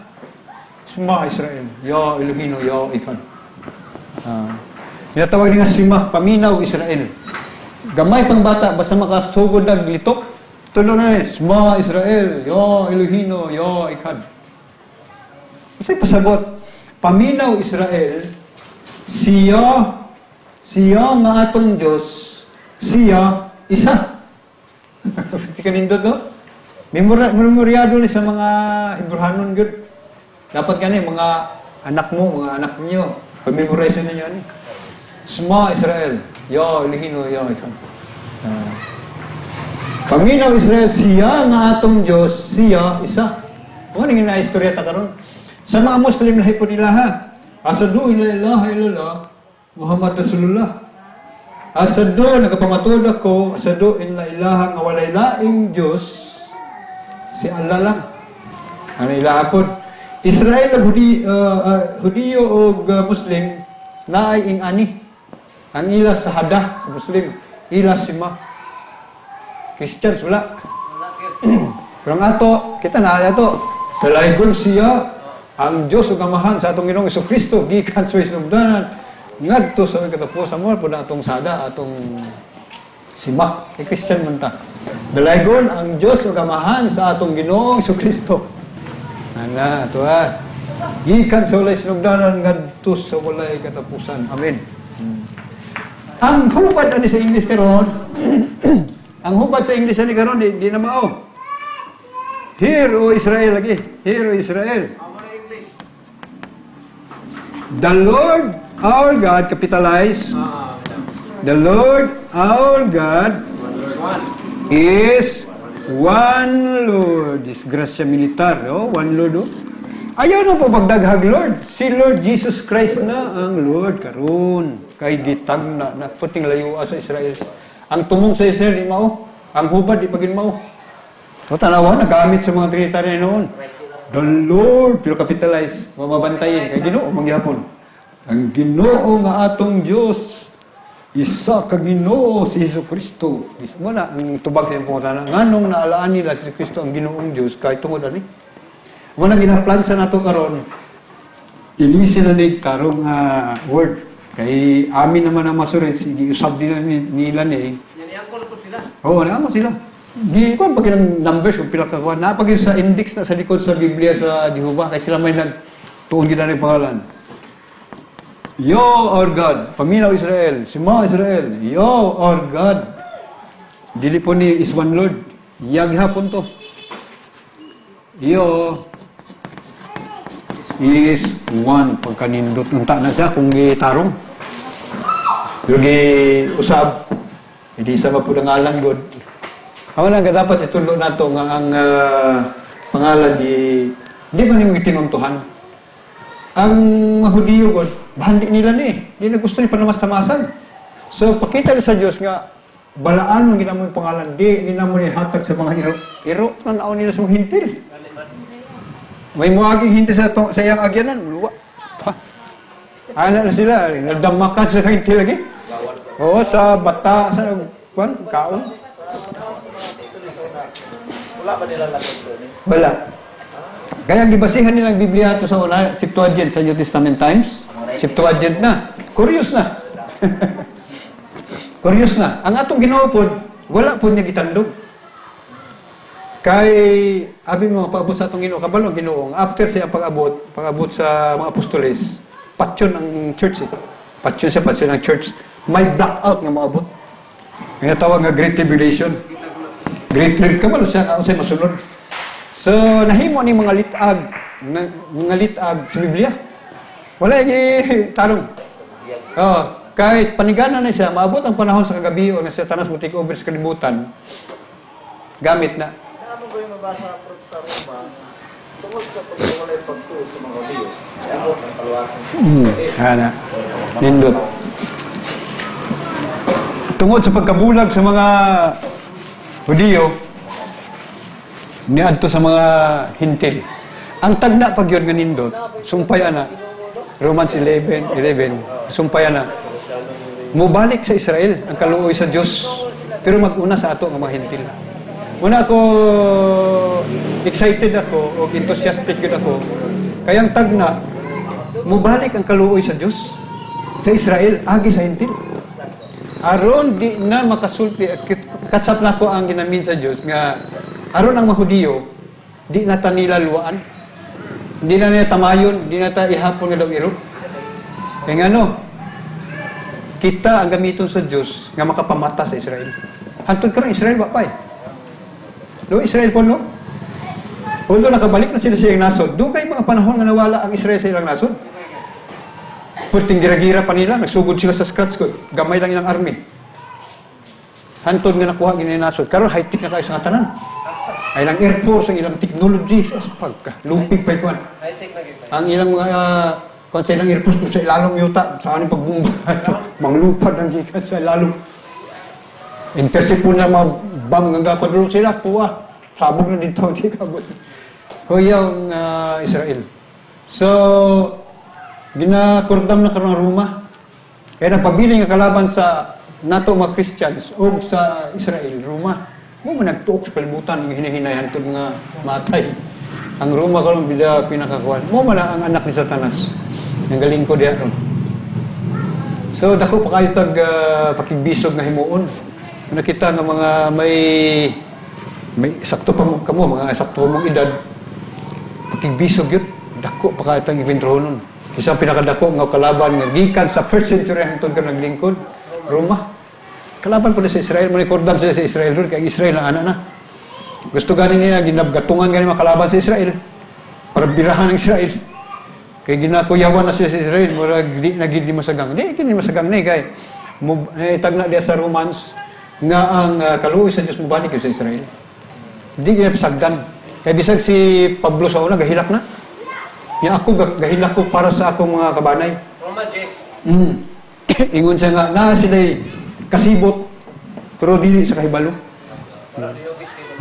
Sma Israel, Ya Elohino, Ya Ikan. Tinatawag nga Sima, paminaw Israel. Gamay pang bata, basta makasugod nag litok, tulo na ni, Sma Israel, Ya Elohino, Ya Ikan. Kasi pasabot, paminaw Israel, siya, siya nga atong Diyos, siya, isa. Di ka nindot, no? Memoryado ni sa mga Hebrehanon, gyud. Dapat gani mga anak mo, mga anak niyo, pag-memorize ninyo ani. Sma Israel, Ya Elohino, Ya Ikan. Paminaw Israel, siya nga atong Diyos, siya isa. Mo ni nga istorya ta karon. Sa mga Muslim lahi po nila ha. Asadu ila ilaha illallah Muhammad Rasulullah. Asadu nagapamatuod ako, asadu in la ilaha nga walay laing Diyos, si Allah lang. Ang ilaha pod. Israel ug Hudiyo og Muslim naay ing ani. Ang ila sa hada sa Muslim, ila sima. Christians wala. Pero ang ato, kita na ato. Dalaygon siya ang Diyos ug Amahan sa atong Ginoong Kristo gikan sa hinugdanan ngadto sa katapusan mo pud atong sada atong sima. Kay Christian man ta. Dalaygon ang Diyos ug Amahan sa atong Ginoong Kristo. Ana, ato ha. Gikan sa walay sinugdanan ngadto sa walay katapusan. Amen. Ang hubad ani sa English karon, ang hubad sa English ani karon di na mao. Hear, O Israel lagi. Hear, O Israel. The Lord our God, capitalize. The Lord our God is one Lord. Disgrasya militar, no? One Lord, oh. Ayaw na po pagdaghag Lord. Si Lord Jesus Christ na ang Lord karon. Kay gitag na, na puting layo sa Israel. Ang tumong sa Israel, di mao. Ang hubad, di pagin mao. O tanawa, nagamit sa mga Trinitarian noon. The Lord, pero capitalize, mamabantayin. Kay Ginoo, mangyapon. Ang Ginoo nga atong Diyos, isa ka Ginoo si Hesus Kristo. Mo na ang tubag sa iyong pangutana. Nganong naalaan nila si Kristo ang Ginoong Diyos kay tungod ani. Mo na ginaplansa nato karon. Ilisin na ni karong word. Kay amin naman ang Masoretes, giusab nila nila ni. Niangkol po sila. Oo, naamo sila. Gi kuan pag ng numbers kung pila ka kuan. Naa pag sa index na sa likod sa Biblia sa Jehovah kay sila may nagtuon gid ang pangalan. Yo our God, paminaw Israel, Sima Israel, Yo our God. Dili po ni is one Lord. Yaghapon to. Yo is one. Pagkanindot unta na siya kung gitarong. Pero usab, hindi sa mapulangalan God. Ako lang dapat itulo nato nga ang pangalan di di man yung itinuntuhan. Ang mga Hudiyo God, bahandi nila ni. Di na gusto ni panamas-tamasan. So pakita sa Dios nga balaan mo ginamo yung pangalan, di ginamo ni hatag sa mga iro. Iro na naon nila sa mga hintil. May muaging hintil sa to, sa iyang agyanan, luwa. Pa. Ana na sila, nagdamakan sa hintil lagi. Oo, sa bata, sa kwan, kaon. Wala ba nila lakad doon eh? Wala. Kaya ang gibasihan nilang Biblia ito sa una, Septuagint sa New Testament times. Septuagint na. Curious na. Curious na. Ang atong Ginoo pod, wala pod niya gitandog. Kay abi mo paabot sa atong Ginoo, kabalo ang Ginoo, after siya pag-abot sa mga apostoles, patyon ang church eh. Patyon siya, patyon ang church. May blackout nga moabot. Nga tawag nga Great Tribulation. Great Trib, kabalo siya, nga unsay masunod. So, nahimo ni mga litag, na, mga litag sa Biblia. Wala gi tarong. Oh, kahit panigana na siya, maabot ang panahon sa kagabi o nga Satanas mo take over sa kalibutan, gamit na. Ano ba yung mabasa, Prof, sa Roma, tungod sa pagkawalay pagtuo sa mga Hudiyo, niabot ang kaluwasan sa Ana. Nindot. Tungod sa pagkabulag sa mga Hudiyo, niadto sa mga hintil. Ang tagna pag yun nga nindot, sumpay ana. Romans 11:11, sumpay ana. Mubalik sa Israel ang kaluoy sa Dios, pero mag-una sa ato nga mga hintil. Una ako, excited ako o enthusiastic yun ako. Kaya ang tagna, mubalik ang kaluoy sa Dios sa Israel, agi sa hintil. Aron di na makasulti, katsap na ko ang ginamin sa Dios nga aron ang mga Hudiyo, di na ta nila luwaan. Di na nila tamayon, di na ta ihapon nga daw iro. Kaya nga no, kita ang gamiton sa Dios nga makapamata sa Israel. Hantod karon Israel wa pa eh. Do Israel po no? Although nakabalik na sila sa iyang nasod, do kay mga panahon nga nawala ang Israel sa ilang nasod. Perting gira-gira pa nila, nagsugod sila sa scratch ko. Gamay lang ilang army. Hantod nga nakuha gini nasod. Karon high-tech na kayo sa tanan. Ay ilang air force, ang ilang technology, sa pagka lupig pa ikuan. High-tech na kita. Ang ilang mga kung sa ilang air force sa ilalong yuta, sa aning pagbumba manglupad ang gikan sa ilalong. Intercept po na mga bomb nga gapadulong sila, kuha. Sabog na dito, di kabot. Kuya ang Israel. So, ginakordam na karon ang Roma. Kaya nagpabili nga kalaban sa nato mga Christians o sa Israel, Roma. Mo man nagtuok sa kalibutan ng hinahinay hantod nga matay. Ang Roma karon bida pinakakuan. Mo man ang anak ni Satanas. Ang galing ko diha ron. So dako pa kayo tag pakigbisog nga himuon. Nakita nga mga may sakto pa mo kamo, mga sakto mong edad. Pakigbisog yun. Dako pa kayo tag ibindrohonon. Isang pinakadako nga kalaban nga gikan sa first century hangtod ka naglingkod, Roma. Kalaban po na sa Israel, manikordan sila sa Israel doon, kaya Israel ang ana na. Gusto gani nila, ginabgatungan gani mga kalaban sa Israel, para birahan ang Israel. Kaya ginakuyawan na sila sa Israel, murag di na gid ni masagang. Di gid ni masagang ni kay tagna diya sa Romans nga ang kaluoy sa Dios mobalik sa Israel. Di gid pasagdan. Kay bisag si Pablo sa una gahilak na. Nya ako gahilak ko para sa akong mga kabanay. Roma 10. Ingon siya nga naa sila'y kasibot pero dili sa kahibalo.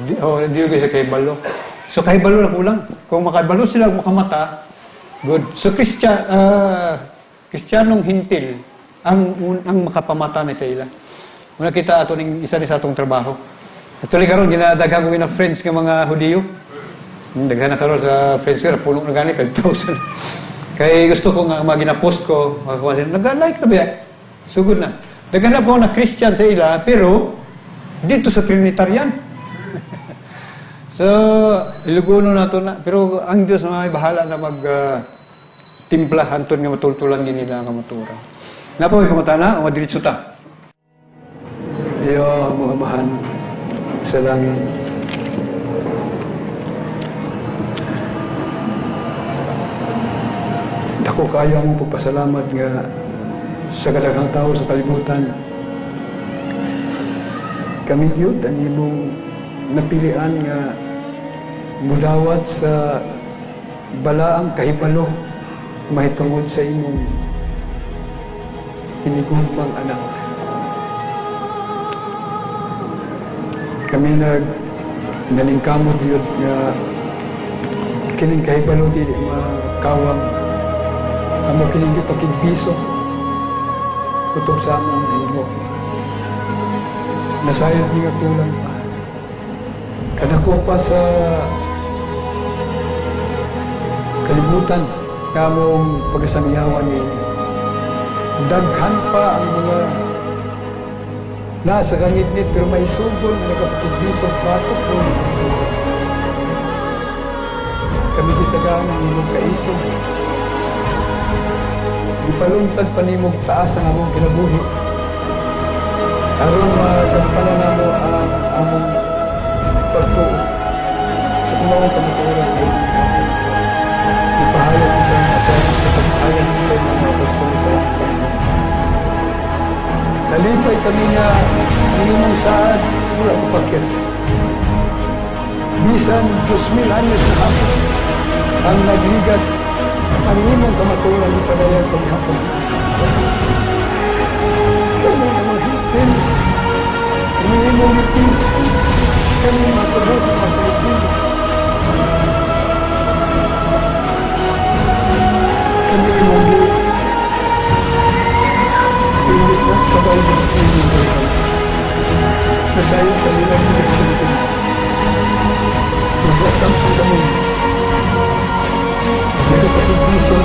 Di sa kahibalo. So kahibalo na kulang. Kung makahibalo sila makamata, good. So Kristiyanong hintil ang makapamata na sa ila. Muna kita ato ning isa ni sa atong trabaho. Actually karon ginadaghan ko gina friends nga mga Hudiyo. Daghan na karon sa friends ko, puno na gani 5,000. Kay gusto ko nga mga gina-post ko, makakuha sila, nag-like na ba yan? Sugod na. Daghan na po na Christian sa ila, pero dito sa Trinitarian. So, iluguno na to na. Pero ang Diyos na may bahala na mag timpla hantod nga matultulan gini nila ang kamatuoran. Napa may pangutana o madiretso ta? Iyo, mga amahan sa langit. Dako kayo ang pagpasalamat nga sa kadaghang tao sa kalibutan. Kami gyud ang imong napilian nga mudawat sa balaang kahibalo mahitungod sa imong hinigugmang anak. Kami naningkamot gyud nga kining kahibalo dili makawang, amo kining gipakigbiso kutob sa among nahimo. Nasayod ni nga kulang pa. Kadako pa sa kalibutan nga among pagkasamyawan niini. Daghan pa ang mga nasa kangitngit pero maisugon nga nagapakigbiso batok ko. Kami gitagaan ang imong kaisog. Gipaluntad pa nimong taas ang among kinabuhi. Aron magampanan namo ang among pagtuo sa kumawang kamatuoran ay ipahayag sa mga sa pagpahayag sa mga apostol sa among Panginoon. Nalipay kami nga ang imong saad wala mopakyas. Bisan 2,000 anyos na hapon ang nagligat, ang imong kamatuoran ipadayon paghapon. Kami ang mga Pilipino, ang imong ipili, kami mga kabut mga Pilipino. Kami imong pili na sabay ng imong balikan. Nasayod kami ng direksyon. Nagwasampo kami. Nagkapatid-biso.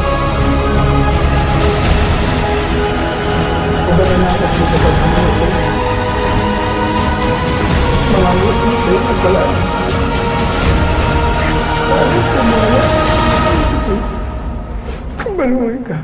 Ubanan na ako sa paghamon ko. Mangangot mo sa iyong kasalaan. Alis na mga. Baluhin ka.